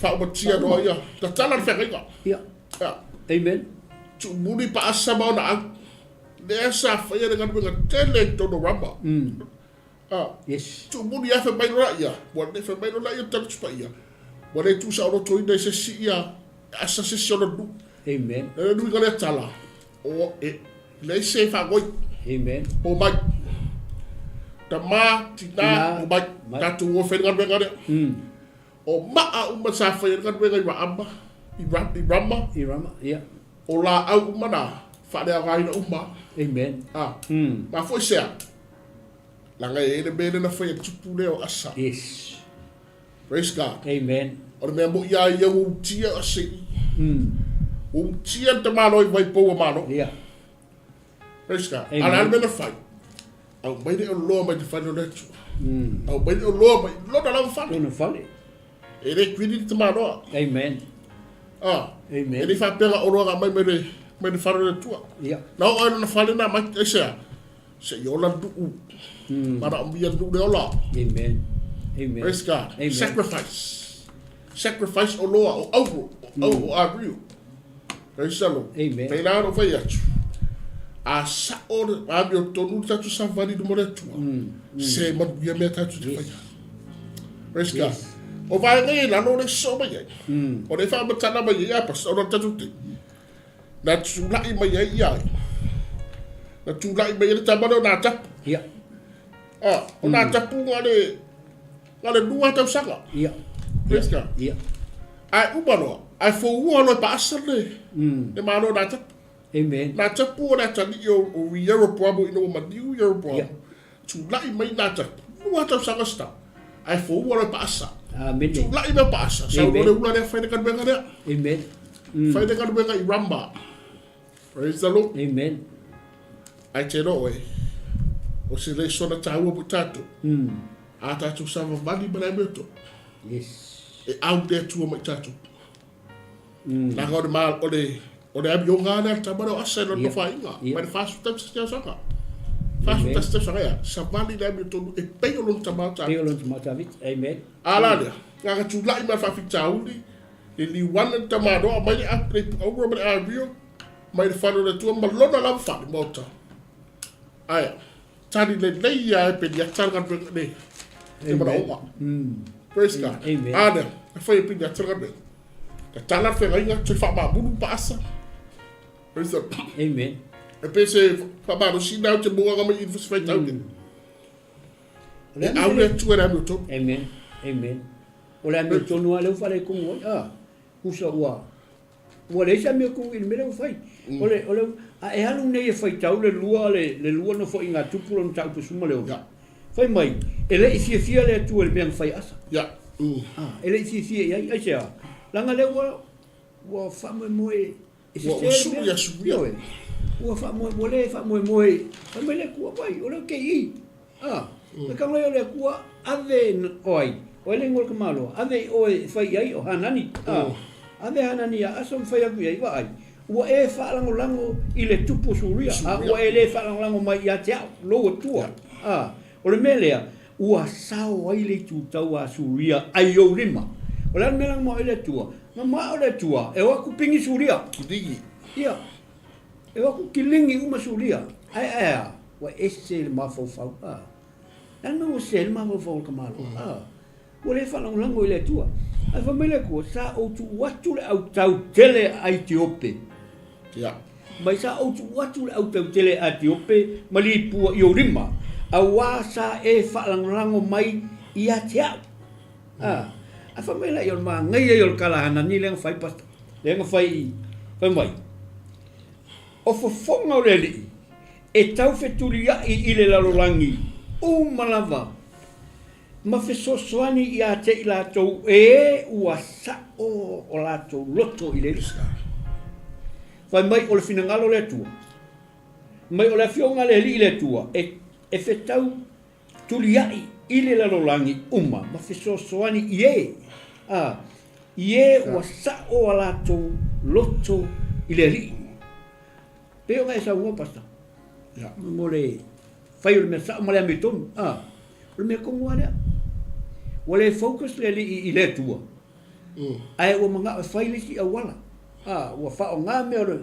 faaumatia loa ia, tatala le feagaiga. Ia. A. Amen. Tuumuli pa Asa ma ona au. Lea sa faia le galuega tele i totonu o Rama. A. Yes. Tuumuli lava fai mai loa ia, ua le fai mai loa laia o Tagata Paia, ua le tuusaolotoina i se isi ia Asa se isi o lona nuu. Amen. Le nui ka lea tala, o e leai se faagoi. Amen. O mai. Tama, tina, o mai. Tatou o fai le galuega lea. O maa uma sa faia le galuega i Raama, i Rama. I Rama, ia. O laau uma na, faaleaogaina uma. Amen. A, mafua i se a? Leaga e i ai le mea lea na faia tupu lea o Asa. Yes. Praise God. Amen. O le mea moi ia ia ua utia o se i. Ua utia le tamaloa i vaipou a Malo. Yeah. Praise God. Amen. A o le a le mea na fai? Aumai le oloa mai le fale o le Atua. Aumai le oloa mai lona lava fale. Lona fale. E le kuini le tamaloa. Amen. Ah. Amen. E le faapea na oloa na aumai mai le mai le fale o le Atua. Yeah. Na oo ai lona fale na aumai aisea? Se i ola le nuu. Manaomia le nuu le ola. Amen. Amen. Praise God. Amen. Sacrifice. Sacrifice oloa o auro, o au o ario. Praise the Lord. Amen. Pēlā ona fai atu. A sa'o le amiotonu le tatou savali i luma o le Atua, se manuia mea tatou te faia. Praise God. O vaega ia i lalo o le sosoo mai ai. O le faamatala mai ai a pastor ona o le tatou taimi. Na tula'i mai ai ia ai. Na tula'i mai ai le tama lea o Natapu. Ia. A, o Natapu na le na le lua tausaga. Ia. Praise God. Ia. Ae uma loa, ae foua loa e Paasa le, le malo o Natapu. Amen. Natapu o le atalii o, o Ieropoamo ina ua maliu Ieropoamo. Ia. Tula'i mai Natapu, lua tausaga se tama, ae foua loa e Paasa. Amene. Tula'i mai o Paasa, sau loa le ula lea fai le galuega lea. Amen. Fai le galuega i Rama. Praise the Lord. Amen. Ae te iloa oe, o se lesona taua mo i tatou. A tatou savavali ma le amiotonu. Yes. E au le Atua ma i tatou. Leaga o le ma, o le, o le amioga lea a le tama lea o Asa i lona nofoaiga, mai le 41 tausaga. 41 tausaga ea, savali le amiotonu e pei o lona tama o Tavita. Pei o lona tama o Tavita. Amen. A la lea, na ona tulai mai le faafitauli, liliu ane le tamaloa, aumai le apu, le ipu auro ma le ario, mai le fale o le Atua ma lona lava fale maota. Ae, tali lelei ia e Peniata le galuega le, le manaoga. Praise God. Amen. A lea, na fai e Peniata le galuega. Tatala le feagaiga, toe faamamulu Paasa. Praise the Lord. Amen. E pe se faamalosi na au te moaga mai i le faitau nei. E au le Atua i le amiotonu. Amen. Amen. O le amiotonu lava lea ua faaletonu ai. A, tusa ua ua leai se amiotonu i le mea lea ua fai. O le, o le, a e alu nei e faitau le lua, le, le lua nofoaiga a Tupu lona mataupu 16. Fai mai, e le i fiafia le Atua i le mea na fai e Asa. A, e le i fiafia i ai, aisea? Leaga lea ua, ua faamoemoe e sese le mea. Ioe. Ua faamoe, ua le faamoemoe, fai mai le Atua, Vaai, o lea ou te i. A, le tago lea o le Atua, ave o ai? O ai le igoa o le tamaloa? Ave i oe e fai i ai, o Hanani. A, ave Hanani ia Asa ma fai atu i ai, Vaai, ua e faalagolago i le tupu o Suria, a ua e le faalagolago mai ia te au, lou Atua. A, o le mea lea, ua sao ai le itutau a Suria ai i ou lima. O le a le mea la na maoʻi le Atua? Na maoʻo le Atua e o atu pigi Suria. Kiligi. Ia, e o atu kiligi uma Suria. Ae, ae a? Ua ese le mafaufau, a. Le a le mea ua ese ai le mafaufau o le tamaloa, a. Ua le faalagolago i le Atua. Ae fai mai le Atua, Sa ou tuu atu le autau tele a Etiope. Ia. Mai sa ou tuu atu le autau tele a Etiope ma Lipua i ou lima, auā sa e faalagolago mai ia te au. A. Ae fai mai laia o le manaia ia o le tala Hanani lea na fai, Pastor, lea na fai i, fai mai, O fofoga o le Alii, e taufetuliaʻi i le lalolagi uma lava ma fesoasoani ia te i latou e ua saʻo o latou loto i le Alii. Fai mai o le finagalo o le Atua. Mai o le Afioga a le Alii le Atua e e fetau tuliaʻi i le lalolagi uma ma fesoasoani i e, a, i e ua saʻo a latou loto i le Alii. Pei ona e saunoa, Pastor, mo le fai o le mea sao ma le amiotonu, a, o le mea tonu lava lea. Ua le focus le Alii i le Atua, ae ua manao e fai le isi auala, a, ua faaaoga mea o le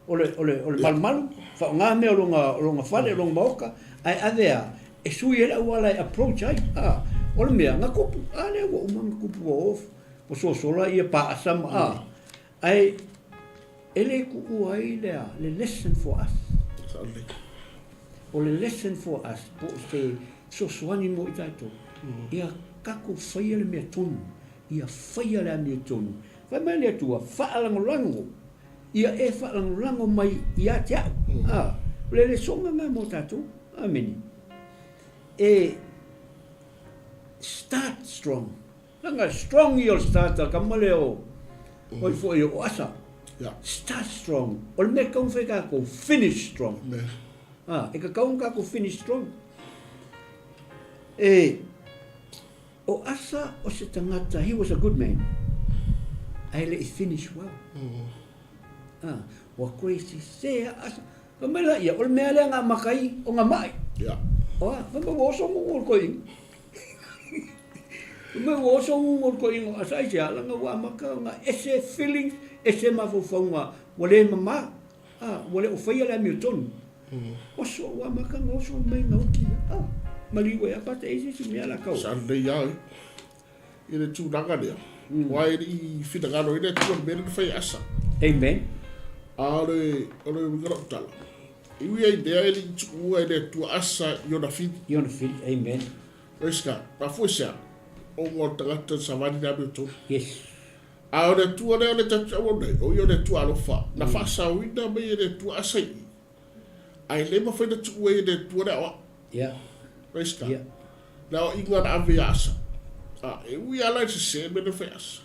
o le, o le, o le malumalu, faaaoga mea o lona, o lona fale, o lona maota, ae ave a, e sui ai le auala e approach ai, a, o le mea, na tupu, a lea ua uma ona tupu ua o, ua sosola ia paasa ma, a, ae e le tuua ai le, a, le lesson for us. O le lesson for us, po o se fesoasoani mo i tatou, ia tatou faia le mea tonu, ia faia le amiotonu. Fai mai le Atua, faalagolago Ia e faalagolago mai ia te au. A, o le lesoga lena mo tatou. Amene. E start strong. Leaga strong ia o le start a kama lea o, oi foi o Asa. Yeah. Start strong. O le mea tatau ona fai tatou, finish strong. Amen. A, e tatau ona tatou finish strong. E, O Asa o se tagata, he was a good man, ae le i finish well. Ah, ua koe sese a Asa. Fai mai la ia, o le mea lea na amata ai o na ma'i. Yeah. Oa, fai mai ua oso nuu o le toeaina. Fai mai ua oso nuu o le toeaina o Asa aisea, leaga ua amata ona ese feelings, ese mafaufauga, ua le mama. Ah, ua le o faia le amiotonu. Oso, ua amata ona oso mai na oti ia. Ah, maliu ai a pata e se isi mea la kau. Sa lelei lava i le tulaga lea. Aua e le i finagalo ai le Atua i le mea lea na fai e Asa. Amen. A o le, o le uiga o lau tala, e ui ai i lea e le i tuua e le Atua Asa i ona fili. I ona fili, amen. Praise God. Mafua i se a? Ona o le tagata na savali le amiotonu. Yes. A o le Atua lea o le tatou auauna nei, o ia o le Atua alofa, na faasaoina mai e le Atua Asa i i, ae le mafai ona tuu ai e le Atua le aoao. Yeah. Praise God. Yeah. Le aoaiga na ave ia Asa. A, e ui lava la i le sese le mea na fai e Asa.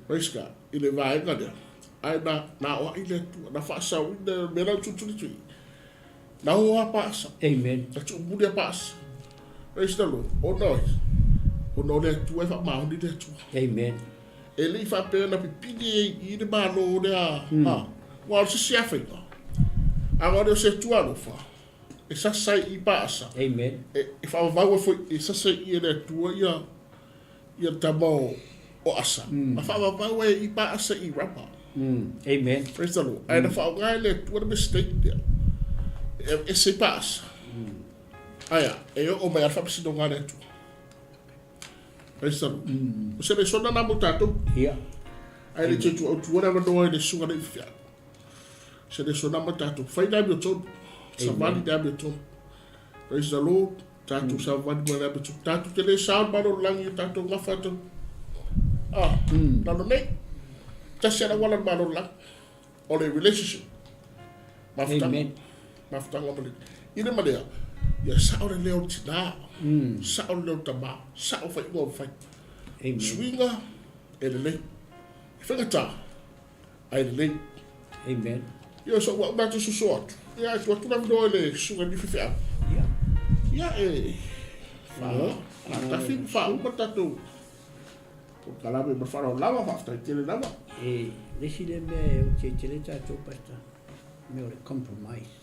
Praise God. I le vaega lea, ae na, na aoai le Atua, na faasaoina le mea la ua tulituli i. Na o lava pa Asa. Amen. Na tuumuli lava pa Asa. Praise the Lord. Ona o ai? Ona o le Atua e faamaoni le Atua. Amen. E le i faapea na pipili ai i le Malo lea, ha. Ua o le sese lava faiga. A o le o se Atua alofa, e sasa ai i pa Asa. Amen. E, e faavavau ai foi, e sasa ai i e le Atua ia, ia le tama o, o Asa. Na faavavau ai i pa Asa i Rama. Amen. Praise the Lord. Ae na faaaoga e le Atua le mistake lea. E ese i pa Asa. Ae a, e oo mai lava le faamasinoga a le Atua. Praise the Lord. O se lesona lena mo tatou. Ia. Ae le toe tuuautua le avanoa i le susuga nei faifeau. Se lesona mo tatou. Fai le amiotonu. Savali le amiotonu. Praise the Lord. Tatou savali ma le amiotonu. Tatou te le sao le Malo o le lagi i o tatou gafa atu. Ah, lalo nei. Tasi lava le auala o le Malo o le lagi. O le relationship. Mafutaga. Amen. Mafutaga ma le I le ma lea, ia sao le leo o le tinā, sao le leo o le tamā, sao faaiuga ua fai. Amen. Suiga e lelei. E faigata, ae lelei. Amen. Ia, so ua uma atu soso atu. Ia, e tuu atu le avanoa i le susuga i le faifeau. Ia. Ia, e faatafi ma faauma le tatou polokalame ma le faaaloalo lava, faafetai tele lava. E, le isi lea mea e ote tele tatou, Pastor, mea o le compromise.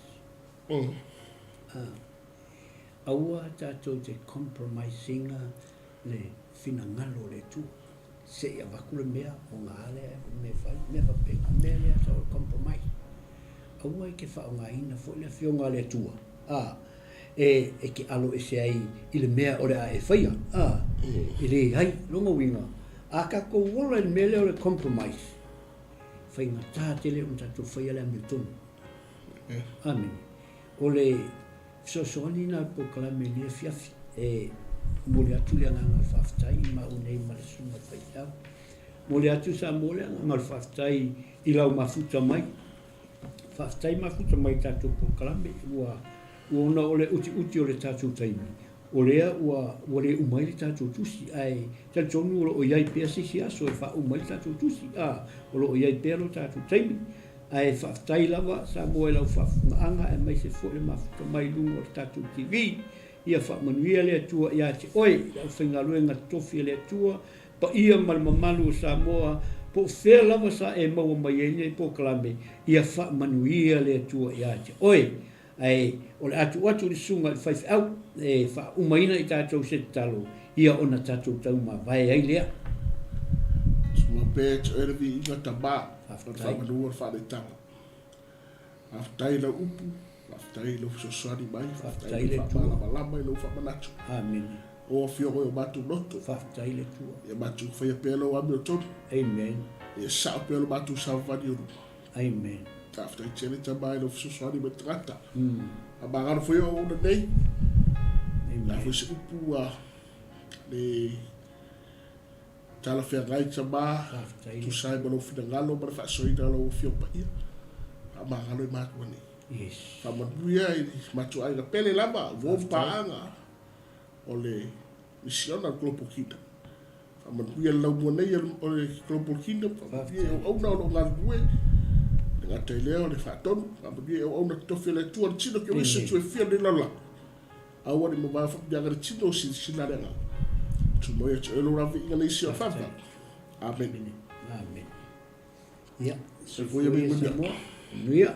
Aua tatou te compromise ina le finagalo o le Atua. Se i avatu le mea, ona a lea mea e fai, mea faapena, mea lea tau o le compromise. Aua e te faaaogaina foi le Afioga a le Atua, a, e, e te alo ese ai i le mea o le a e faia, a, e leai. Lona uiga, a tatou ola i le mea lea o le compromise, faigata tele ona tatou faia le amiotonu. Amene. O le fesoasoani lena o le polokalame i lenei afiafi. E momoli atu le agaga o le faafetai i maua nei ma le Susuga i le Faifeau. Momoli atu Samoa le agaga o le faafetai i lau mafuta mai. Faafetai mafuta mai i tatou polokalame ua ona o le utiuti o le tatou taimi, o lea ua ua le uma ai le tatou tusi, ae talitonu o lo o i ai pea se isi aso e faauma ai le tatou tusi, a, o lo o i ai pea lo tatou taimi. Ae faafetai lava Samoa i lau faafofogaaga aemaise foi le mafuta mai i luga o le tatou TV. Ia faamanuia le Atua ia te oe i le aufaigaluega totofi a le Atua, paia ma le mamalu o Samoa, po o fea lava sa e maua mai ai lenei polokalame, ia faamanuia le Atua ia te oe. Ae o le a tuu atu i le susuga i le faifeau e faaumaina i tatou se tatalo, ia ona tatou taumavae ai lea. Sua pea te oe le viiga tama, o le faamanuia o le faaletaga. Faafetai i lau upu, faafetai i lou fesoasoani mai, faafetai i lou faamalamalama i lou faamanatu. Amene. O Afioga i o matou loto. Faafetai i le Atua. Ia matou faia pea lou amiotonu. Amen. Ia sao pea lo matou savavali o luma. Amen. Faafetai tele tama i lou fesoasoani mai tagata. Faamagalo foi o auauna nei. Amen. La foi se upu ua le talafeagai tama. Faafetai. Tusa ai ma lou finagalo ma le faasoaina o lau Afioga Paia. Faamagalo i matua nei. Yes. Faamanuia i matua aiga pele lava, uo paaga o le misiona Global Kingdom. Faamanuia le laumua nei o le Global Kingdom, faamanuia i auauna o lo o galulue, e le gata i lea o le faatonu, faamanuia i auauna totofi a le Atua, le tino Keriso i tue fia o lenei lalolagi. Aua ne i mavae faamanuiaga le tino o silasila le agaga. Tumau ia te oe lou raviiga nei si o fava. Amene. Amene. Ia, Soifua ia manuia. Manuia.